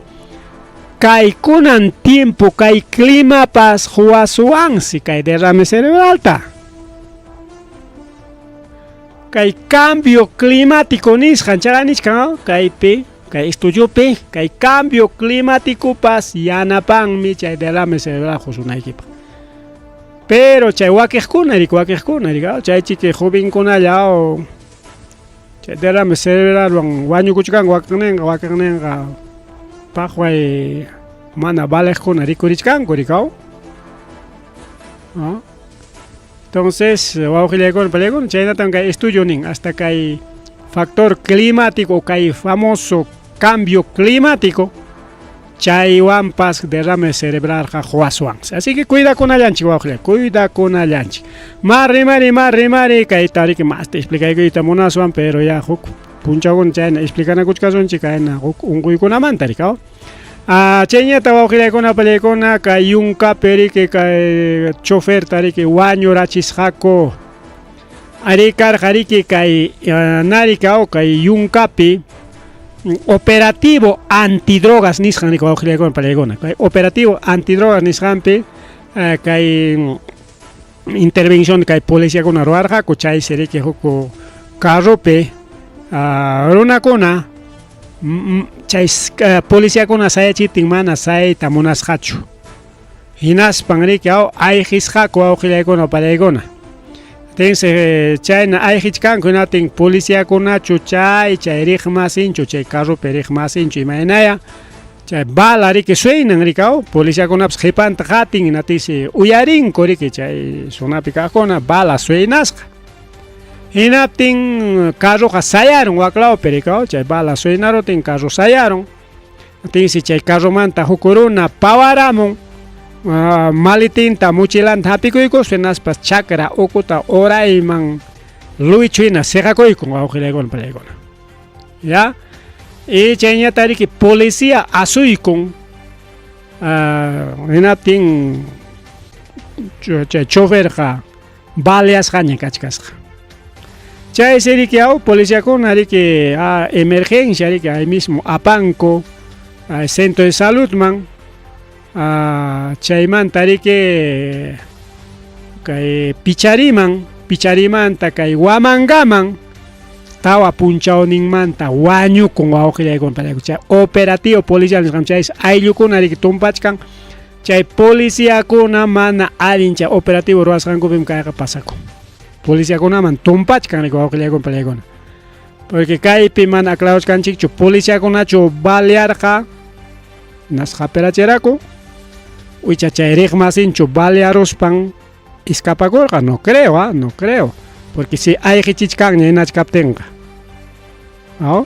kay kunan tiempo kay climapas huasuansi kay derrame cerebralta. Kay cambio climático nisqan chaqa nichkan kaypi, kay estudiopi, kay cambio climáticopas yanapanmi chay derrame cerebral husunaykipaq. Pero chay wakiqkuna riki, wakiqkuna riki, chay chiki jovenkunalla chay derrame cerebralwan wañukuchkanku wakinninqa, wakinninqa paqway mana valeqkuna rikurichkanku riki. Entonces, wawqillaykuna palaykuna, chaynatan kay estudio nin, hasta kay factor climático, kay famoso cambio climático, chaywanpas derrame cerebralqa huaswansi. Así que cuidakunallanchik wawqillay, cuidakunallanchik. Mari mari mari mari kayta riki masta explicaykuyta munaswan, pero ya huk punchawkuna chayna explicanakuchkasunchik kayna huk unquykunamanta riki. Chayñata wawqillaykuna palaykuna, kay yunkapi riki kay choferta riki wañurachisqaku. Ari karqa riki kay narika kay yunkapi operativo antidrogas nisqan riki wawqillaykuna palaykuna. Kay operativo antidrogas nisqanpi kay intervención kay policiakuna ruwarqaku, chaysi riki huk carropi runakuna chay policiakuna sayachiptin mana sayta munasqachu. Hinaspan riki ayqisqaku wawqillaykuna palaykuna. Tense chayna ayqichkanku, hinatin policiakunachu chay chay riqmasinchu, chay carropi riqmasinchu imaynaya chay bala riki suenan riki, policiakunapas qhipanta qatin, hinatinsi uyarinku riki chay zonapi kaqkuna bala suenasqa. Hinaptin carroqa sayarun waklawpi riki, chay bala suenarutin carro sayarun. Tinsi chay carromanta huk runa pawaramun. Maletinta mochilanta hapikuykuspa hinaspa chakra ukuta urayman luichu hina siqakuykun wawqillaykuna pallaykuna. Ya? Y chayñata riki policía asuykun hinaptin chay choferqa baleasqaña kachkasqa. Chaysi riki aw policiakuna riki emergencia riki ahí mismo apanku centro de saludman chaymanta riki kay Pichariman, Picharimanta kay Huamangaman tawa punchawninmanta wañukun wawqillaykuna pallaykuna. Chay operativo policial nisqan chaysi ayllukuna riki tumpachkan chay policiakuna mana allin chay operativo ruwasqankupim kayqa pasakun. Policiakunaman tumpachkan riki wawqillaykuna pallaykuna. Porque kaypi mana aclarachkanchikchu policiakunachu balearqa nas haperacheraku icha chay riqmasinchu balearuspan escapakurqa, no creo, no creo, porque si ayqichichkanña hinachkaptinqa. ¿No?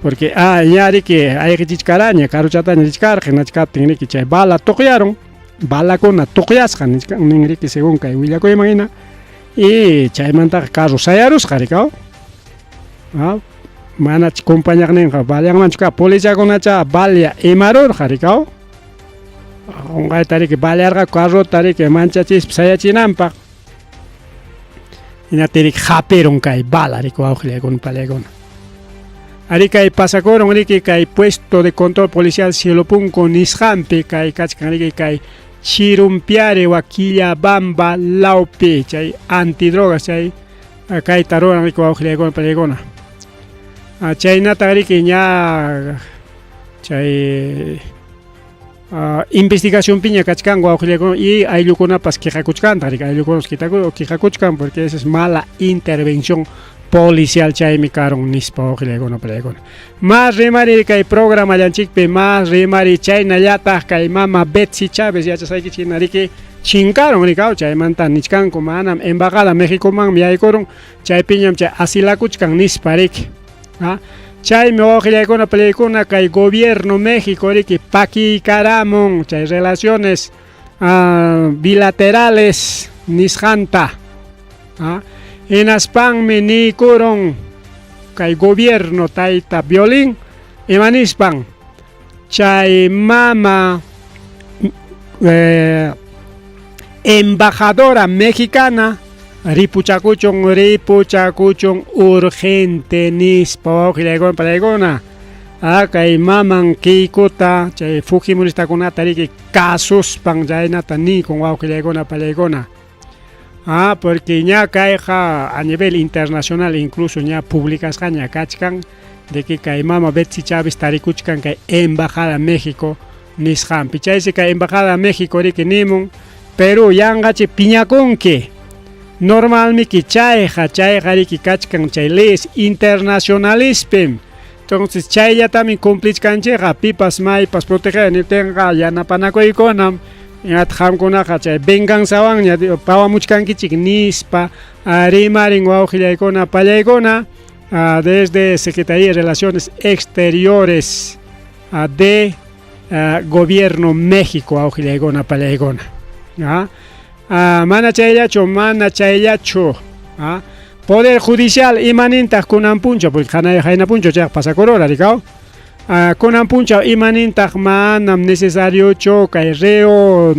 Porque ña riki ayqichichkaraña karuchataña richkarqa hinachkaptin riki chay bala tuqyarun, balakuna tuqyasqa nin riki según kay willakuyman hina y chaymantaqa carro sayarusqa riki, ¿no? Manach compañaqninqa baleanmanchu ka policiakunacha balea imarurqa riki, qunqayta riki balearqa carrota riki manchachispa sayachinanpaq. Hinaptin riki hapirun kay bala riki wawqillaykuna palaykuna. Ari kay pasakurun riki kay puesto de control policial Cielo Punco nisqanpi kay kachkan riki kay Chirumpiare wa Quillabamba lawpi chay antidrogas chay kayta ruran riki wawqillaykuna palaykuna. Chaynata riki ña chay investigacionpiña kachkanku wawqillaykuna y ayllukunapas quejakuchkantaq riki ayllukunapas quejakuchkan porque esa es mala intervención policial chaymi karun nispa wawqillaykuna palaykuna. Mas rimari kay programallanchikpi mas rimari chaynallataq kay mama Betsy Chávez yachasqaykichik hina riki chinkarun rikaw chaymanta nichkanku manam embajada Mexicomanmi yaykurun chaypiñam chay asilakuchkan nispa riki. Chaymi wawqillaykuna palaykuna kay gobierno México riki pakiykaramun chay relaciones bilaterales nisqanta. Hinaspanmi niykurun kay gobierno tayta Violín imanispan chay mama embajadora mexicana ripuchakuchun ripuchakuchun urgente nispa wawqillaykuna palaykuna. Kay maman Keikota chay fujimoristakunata riki kasuspan chaynata niykun wawqillaykuna palaykuna. Porque ña kayqa a nivel internacional incluso ña publicasqaña kachkan de que kay mama Betsy Chávez tarikuchkan kay embajada México nisqanpi. Chaysi kay embajada México riki nimun Perú yanqachi piñakunki. Normalmiki chayqa chayqa riki kachkan chay leyes internacionalispim. Entonces chayllatami cumplichkanchikqa pipas maypas proteger niptinqa yanapanakuykunam hinataq qamkunaqa chay venganzawanña pawamuchkankichik nispa rimarin wawqillaykuna pallaykuna desde Secretaría de Relaciones Exteriores de Gobierno México wawqillaykuna pallaykuna. Mana chayllachu mana chayllachu. Poder Judicial imanintaq kunan punchaw porque qayna punchaw chayqa pasakurura rikaw. Kunan punchaw imanintaq manam necesariochu kay reo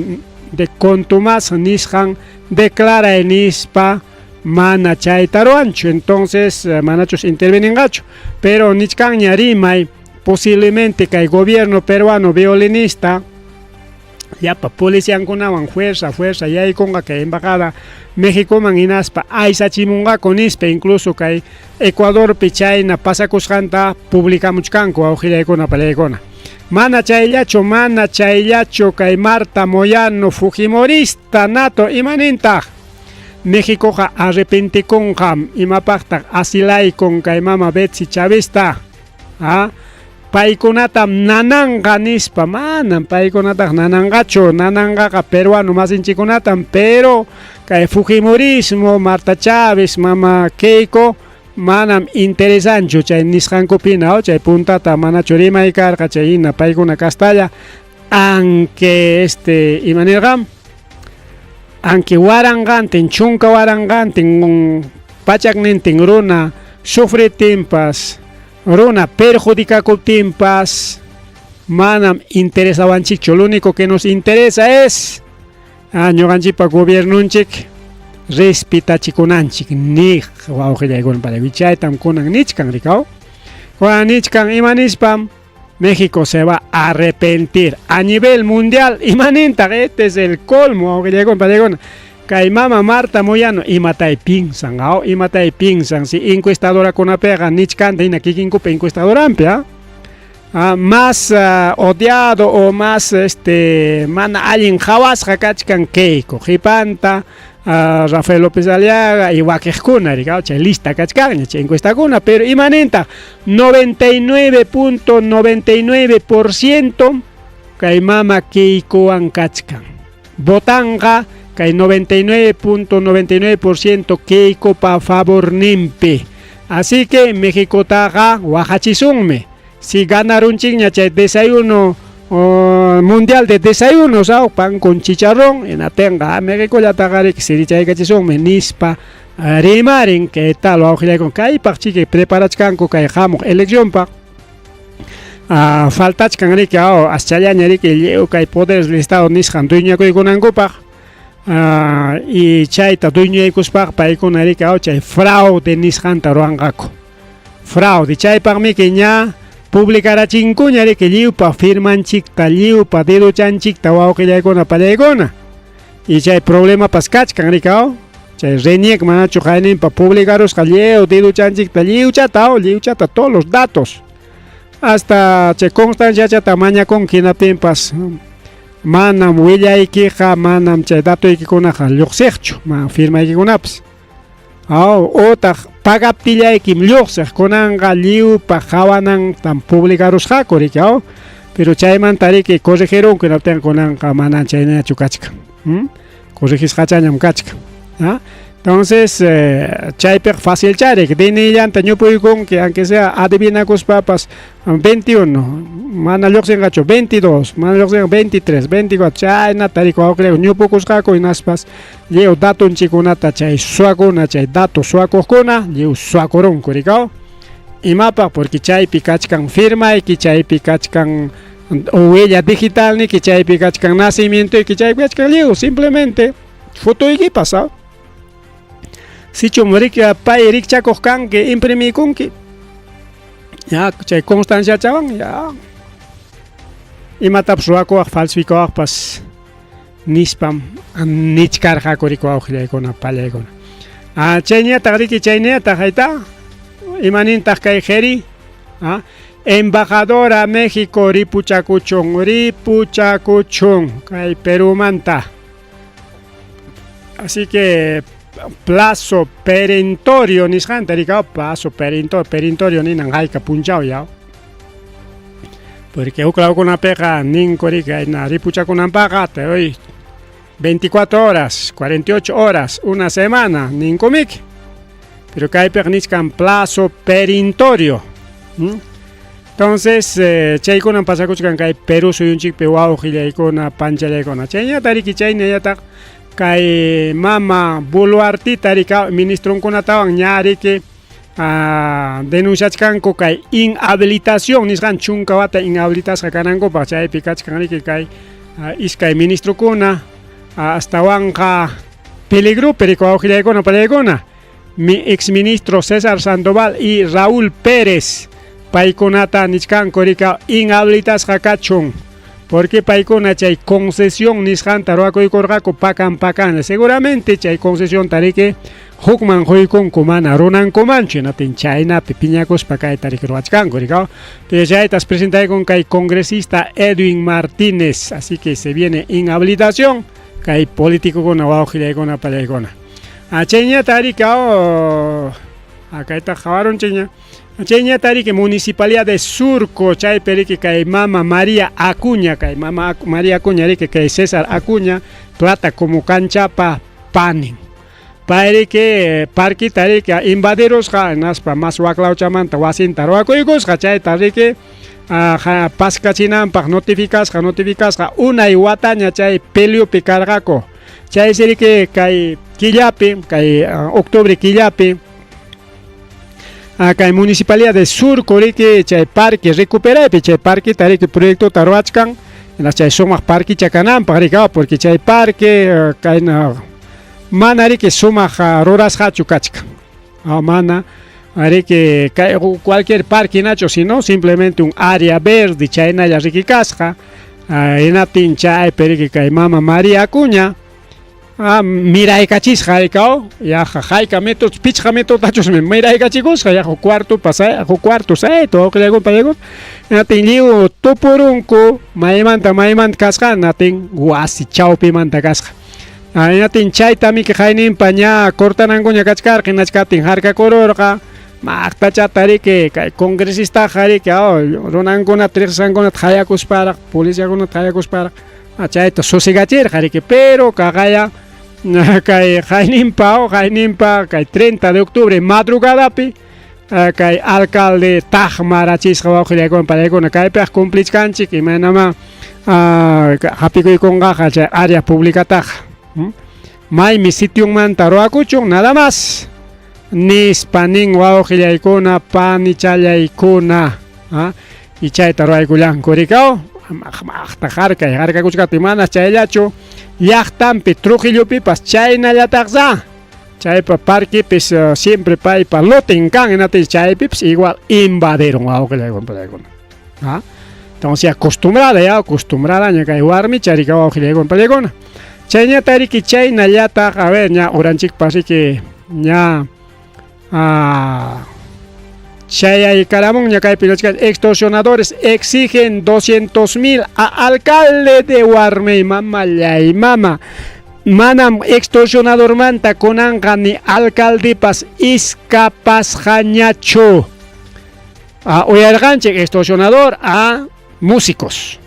de contumaz nisqan declaray nispa mana chayta ruwanchu. Entonces manachus interveninqachu. Pero nichkanña rimay posiblemente kay gobierno peruano violinista llapa policiankunawan fuerza fuerza yaykunqa kay embajada Mexicoman hinaspa aysachimunqaku nispa incluso kay Ecuadorpi chayna pasakusqanta publicamuchkanku wawqillaykuna palaykuna. Mana chayllachu mana chayllachu kay Marta Moyano fujimorista nato imanintaq Mexicoqa arrepentikunqam imapaqtaq asilaykun kay mama Betsy Chavista. Paykunatam nananqa nispa manam paykunataq nananqachu nananqaqa peruano masinchikkunatam pero kay fujimorismo Marta Chávez mama Keiko manam interesanchu chay nisqankupina chay puntata manachu rimay karqa chay hina paykuna kastalla. Aunque este imanirqam aunque waranqantin 10 waranqantin 100 runa sufritinpas, runa perjudicakuptinpas, manam interesawanchikchu. Lo único que nos interesa es ñuqanchikpa gobiernonchik respetachikunanchik niq wawqillaykuna para chaytam kunan nichkan rikaw. Kunan nichkan ima nispam México se va a arrepentir a nivel mundial. Imanintaq, este es el colmo, wawqillaykuna palaykuna. Kay mama Marta Moyano imatay pinsan, aw imatay pinsan si encuestadorakunapiqa nichkanta hina kikinkupa encuestadorampi, ¿ah? Más odiado o más mana allin qhawasqa kachkan Keiko qhipanta Rafael López Aliaga y wakiqkuna rikaw chay lista kachkanña chay encuestakuna, pero imanintaq 99.99% kay mama Keikowan kachkan votanqa kay 99.99% Keikopa favorninpi. Así que Mexicotaqa waqachisunmi si ganarunchikña chay desayuno mundial de desayunos, pan con chicharrón, hinatinqa México llataqa riki sirichaykachisunmi nispa rimarin. Kay tal wawqillaykuna kaypaq chiki preparachkanku kay hamuq eleccionpaq. Faltachkan riki aschallaña riki lliw kay poderes del Estado nisqan dueñakuykunankupaq y chayta dueñaykuspaqa paykuna riki chay fraude nisqanta ruwanqaku fraude. Chaypaqmiki ña publicarachinkuña riki lliwpa firmanchikta, lliwpa deduchanchikta, wawqillaykuna pallaykuna, y chay problemapas kachkan rikaw chay RENIEC manachu qayninpa publicarusqa lliw deduchanchikta, lliwchata, lliwchata, todos los datos, hasta chay constanciachata mañakunki hinaptinpas manam willaykiqa, manam chay datoykikunaqa lluqsiqchu ma firmaykikunapas aw utaq pagaptillaykim lluqsiq. Kunanqa lliwpa qawanantam publicarusqaku riki aw, pero chaymanta riki corregirunku hinaptinqa kunanqa mana chaynachu kachkan, Corregisqachañam kachkan, ¿ah? Entonces chaypiqa facilchari DNIllanta ñupuykunki, aunque sea adivinakuspapas 21 mana lluqsinqachu, 22 mana lluqsinqa, 23, 24, chaynata riki wawqillayku ñupukusqaku hinaspas lliw datunchikunata chay suwakuna, chay dato suwakuqkuna lliw suwakurunku rikaw. Imapaq? Porque chaypi kachkan firmayki, chaypi kachkan huella digitalniki, chaypi kachkan nacimientoyki, chaypi kachkan lliw, simplemente fotoykipas, ¿ah? Sichum riki pay rikchakuq kanki, imprimikunki ya chay constanciachawan, ya imatapas ruwakuwaq, falsificawaqpas nispam nichkarqaku riki wawqillaykuna pallaykuna. Chayñataq riki chayñataq hayta imanintaq kay qheri, embajadora México ripuchakuchun, ripuchakuchun kay Perumanta. Así que plazo perentorio nisqanta rikaw, plazo perentorio, perentorio ninan hayka punchaw ya, porque huk lawkunapiqa ninku riki ayna ripuchakunanpaqqa te doy 24 horas, 48 horas, una semana ninkumiki, pero kaypiqa nichkan plazo perentorio. Entonces chaykunam pasakuchkan kay Perú suyunchikpi wawqillaykuna panchallaykuna. Chayñata riki chaynallataq kay mama Boluartita rika ministronkunatawan ña riki denunciachkanku kay inhabilitación nisqan 10 wata inhabilitasqa kanankupaq. Chaypi kachkan riki kay iskay ministrokuna astawanqa peligropi riki wawqillaykuna pallaykuna, mi exministro César Sandoval y Raúl Pérez. Paykunata nichkanku rika inhabilitasqa kachun porque paykuna chay concesión nisqanta ruwakuykurqaku pakan pakan. Seguramente chay concesión riki hukman quykunku mana runankumanchu, hinaptin chaynapi piñakuspa kayta riki ruwachkanku rikaw. Pero chaytas presentaykun kay congresista Edwin Martínez. Así que se viene inhabilitación kay políticokuna wawqillaykuna pallaykuna. Chayñata rikaw kayta qawarunchikña. Chayñata riki municipalidad de Surco chaypi riki kay mama María Acuña, kay mama María Acuña riki kay César Acuña Plata como canchapa panin pay riki parquita riki invadirusqa hinaspa mas waklawchamanta wasinta ruwakuykusqa chayta riki. Paskachinanpaq notificasqa notificasqa unay wataña chay peleopi karqaku. Chaysi riki kay killapi, kay octubre killapi, kay municipalidad de Surco riki chay parque recuperaypi chay parqueta riki proyectota ruwachkan, hinaspa chay sumaq parquicha kananpaq riki, porque chay parque kayna mana riki sumaq rurasqachu kachkan. Mana riki kay cualquier parque hinachu, sino simplemente un área verde chaynalla riki kasqa. Hinaptin chaypi riki kay mama María Acuña miraykachisqa rikaw, yaqa hayka metros, pichqa metrotachusmi miraykachikusqa, yaqa huk cuartopas, huk cuarto sayta wawqillaykuna paykuna. Hinaptin lliw tupurunku maymanta maymanta kasqa, hinaptin wasi chawpimanta kasqa. Hinaptin chayta miki qayninpa ña cortanankuña kachkarqa, hinachkaptin harkakururqa. Maqtachata riki kay congresistaqa riki runankunata riqsisqankunata qayakusparaq, policiakunata qayakusparaq chayta sosegachirqa riki, pero kaqaya kay qayninpa qayninpa kay 30 de octubre madrugadapi kay alcalde taqmarachisqa wawqillaykuna pallaykuna kaypiaq cumplichkanchik imaynamá hapikuykunqaqa chay área publicataqa maymi sitionmanta ruwakuchun nada más nispa nin wawqillaykuna panichallaykuna y chayta ruwaykullanku rikaw maqta harkay harkakuchkaptin manas chayllachu llaqtanpi Trujillopipas chaynallataqsa chaypa parquepis siempre paypa loten kan hinaptin chaypipas igual invadieron wawqillaykuna pallaykuna. Entonces acostumbrada ya acostumbradaña kay warmicha rika wawqillaykuna pallaykuna. Chayñata riki chaynallataq a ver ña uranchikpas riki ña chayaykaramunña kaypi extorsionadores exigen 200.000 a alcalde de Huarmey, mamallay mama. Manam extorsionadormanta kunanqa ni alcaldepas iskapasqañachu. Uyarqanchik extorsionador a músicos,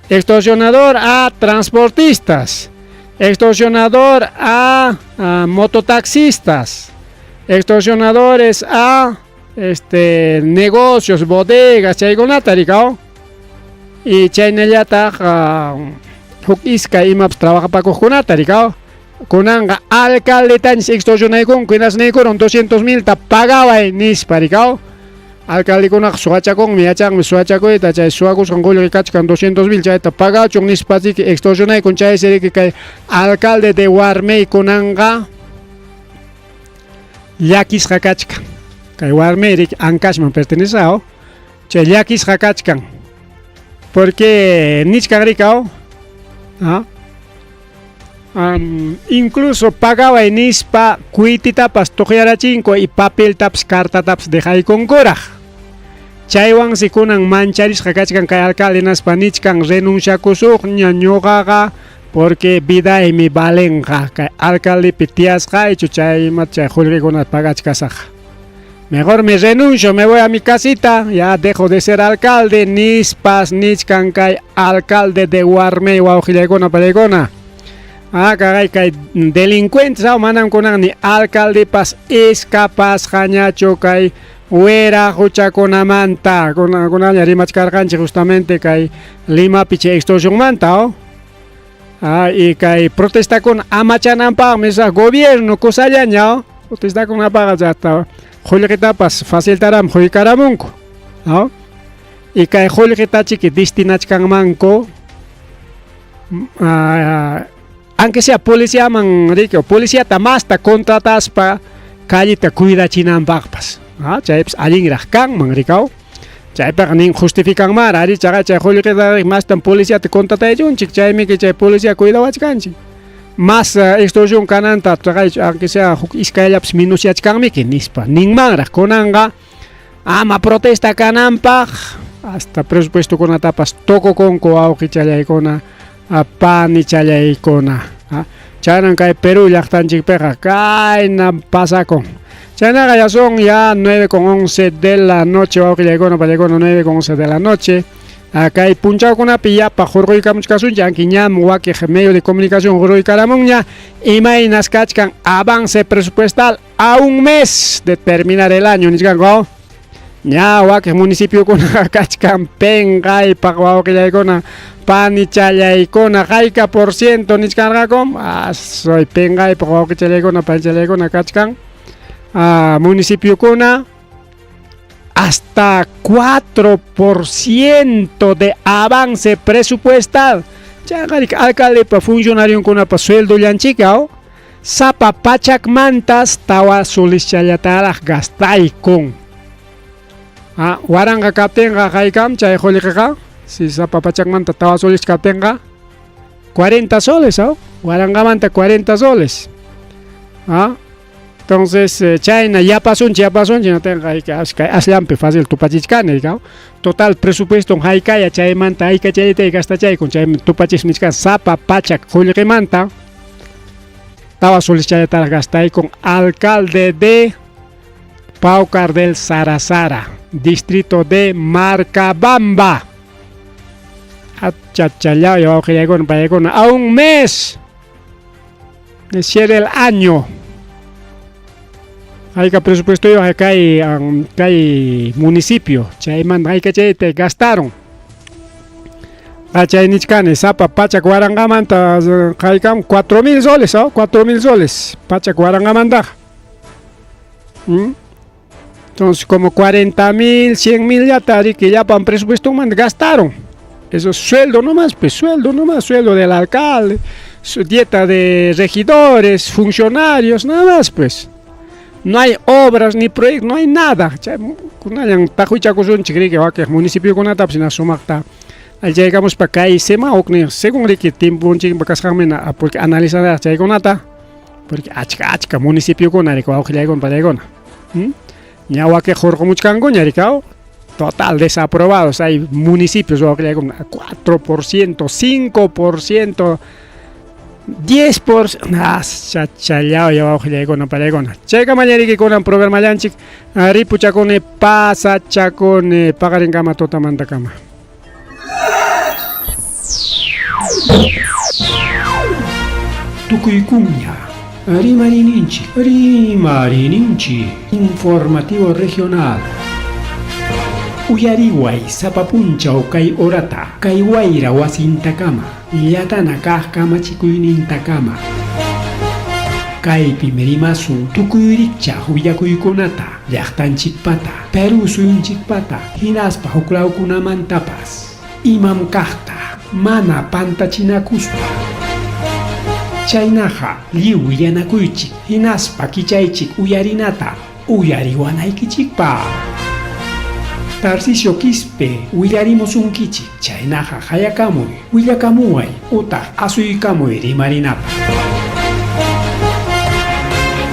extorsionador a transportistas, extorsionador a mototaxistas, extorsionadores a negocios, bodegas, chaykunata rikaw. Y chaynallataq huk iskay imapas trabajapakuqkunata rikaw. Kunanqa alcaldetanchis extorsionaykunku hinaspa niykurun 200.000 ta pagaway nispa rikaw. Alcaldekunaqa suwachakunmi, yachanmi suwachakuyta, chay suwakusqan qullqi kachkan 200.000 chayta pagachun nispa riki extorsionaykun chaysi riki kay alcalde de Huarmey kunanqa llakisqa kachkan. Kay Huarmey riki Ancashman pertenecao, chay llakisqa kachkan. Porque nichkan rikaw, incluso pagaway nispa kuititapas tuqyarachinku y papeltapas cartatapas dejaykunkuraq. Chaywansi kunan mancharisqa kachkan kay alcalde hinaspa nichkan renunciakusuqña ñuqaqa porque vidaymi valenqa kay alcaldepi tiyasqaychu chayma chay qullqikunata pagachkasaq. Mejor me renuncio, me voy a mi casita, ya dejo de ser alcalde, nispas nichkan kay alcalde de Huarmey wawqillaykuna pallaykuna. Kay kay delincuentes manam kunan ni alcaldepas escapasqañachu kay wera huchakunamanta. Kunanña rimachkarqanchik justamente kay Limapi chay extorsionmanta, y kay protestakuna amachananpaqmi esa gobierno kusallaña, protestakunapaqqa llaqta qullqitapas faciltaram quykaramunku, y kay qullqitachiki destinachkanmanku aunque sea policiaman riki policiata masta contrataspa calleta cuidachinanpaqpas, chaypas allinraq kanman rikaw. Chaypaqa nin justificanmara ari chaqa chay qullqita mastan policiata contrataychunchik chaymi chay policía cuidawachkanchik. Más extorsión kananta chaqay aunque sea huk iskayllapas minuciachkanmiki nispa ninmanraq kunanqa ama protesta kananpaq hasta presupuestokunatapas tukukunku wawqichallaykuna panichallaykuna. Chaynan kay Perú llaqtanchikpiqa kayna pasakun. Chaynaqa ya son ya 9:11 de la noche wawqillaykuna pallaykuna 9:11 de la noche. Kay punchawkunapi yapa hurquykamuchkasunchik aunque ñam wakiq medio de comunicación hurquykaramunña imaynas kachkan avance presupuestal a un mes de terminar el año nichkanku. Ña wakiq municipiokunaqa kachkan penqaypaq wawqillaykuna, panichallaykuna, hayka por ciento nichkarqaku? Asoy penqaypaq wawqichallaykuna, panichallaykuna kachkan. Municipiokuna hasta 4% de avance presupuestal. Chayqa alcaldepa funcionarionkunapa sueldollanchika, sapa pachakmantas tawa solischallataraq gastaykun. Waranqa kaptinqa haykam chay qullqiqa, si sapa pachakmanta tawa solis kaptinqa 40 soles, waranqamanta 40 soles. Entonces, chayna yapasunchik, yapasunchik, natinqa asllampi fácil tupachichkani, total presupuesto haykaya chaymanta hayka chayta gastachaykun, chaymi tupachismi nichkan sapa pachak qullqimanta tawa soles chayataraq gastaykun alcalde de Paucar del Sarasara, distrito de Marcabamba. Achachallao, wawqillaykuna, paykuna, a un mes de cierre el año. Hayka presupuesto kay kay municipio, chaymanta hayka chayta gastaron. Chay nichkani sapa pachak waranqamanta haykam 4000 soles, 4000 soles, pachak waranqamantaqa. Entonces, como 40 000, 100 000 ya que llapan presupuesto gastaron. Eso es sueldo nomás, pues sueldo nomás, sueldo del alcalde, su dieta de regidores, funcionarios, nada más, pues. No hay obras ni proyectos, no hay nada. Kunallan taqwichakusunchik riki wakiq municipiokunatapas hina sumaqta llegamos pa kay sema según riki timpunchikpa kasqanmina, porque analizar chaykunata, porque achka achka municipiokuna riki wawqillaykuna pallaykuna. Ña wakiq hurqumuchkankuña riki, total desaprobados. Hay municipios wawqillaykuna 4%, 5%, 10%. Ah, chachallao ya wawqillaykuna pallaykuna. Chaykama riki kunan programallanchik, ripuchakuni, pasachakuni, paqarinkama tutamantakama. Tukuykuña Rimarininchik, Rimarininchik, informativo regional. Uyariway sapa punchaw kay horata, kay wayra wasintakama, llatana kaq kamachikuynintakama. Kaypim rimasun tukuy rikchaq willakuykunata, llaqtanchikpata, Perú suyunchikpata, hinaspa huklawkunamantapas. Imam kaqta, mana pantachinakuspa. Chaynaqa lliw willanakuychik, hinaspa kichaychik uyarinata, uyariwanaykichikpaq. Tarcisio Quispe willarimusunkichik, chaynaqa hayakamuy, willakamuway, utaq asuykamuy rimarinapaq.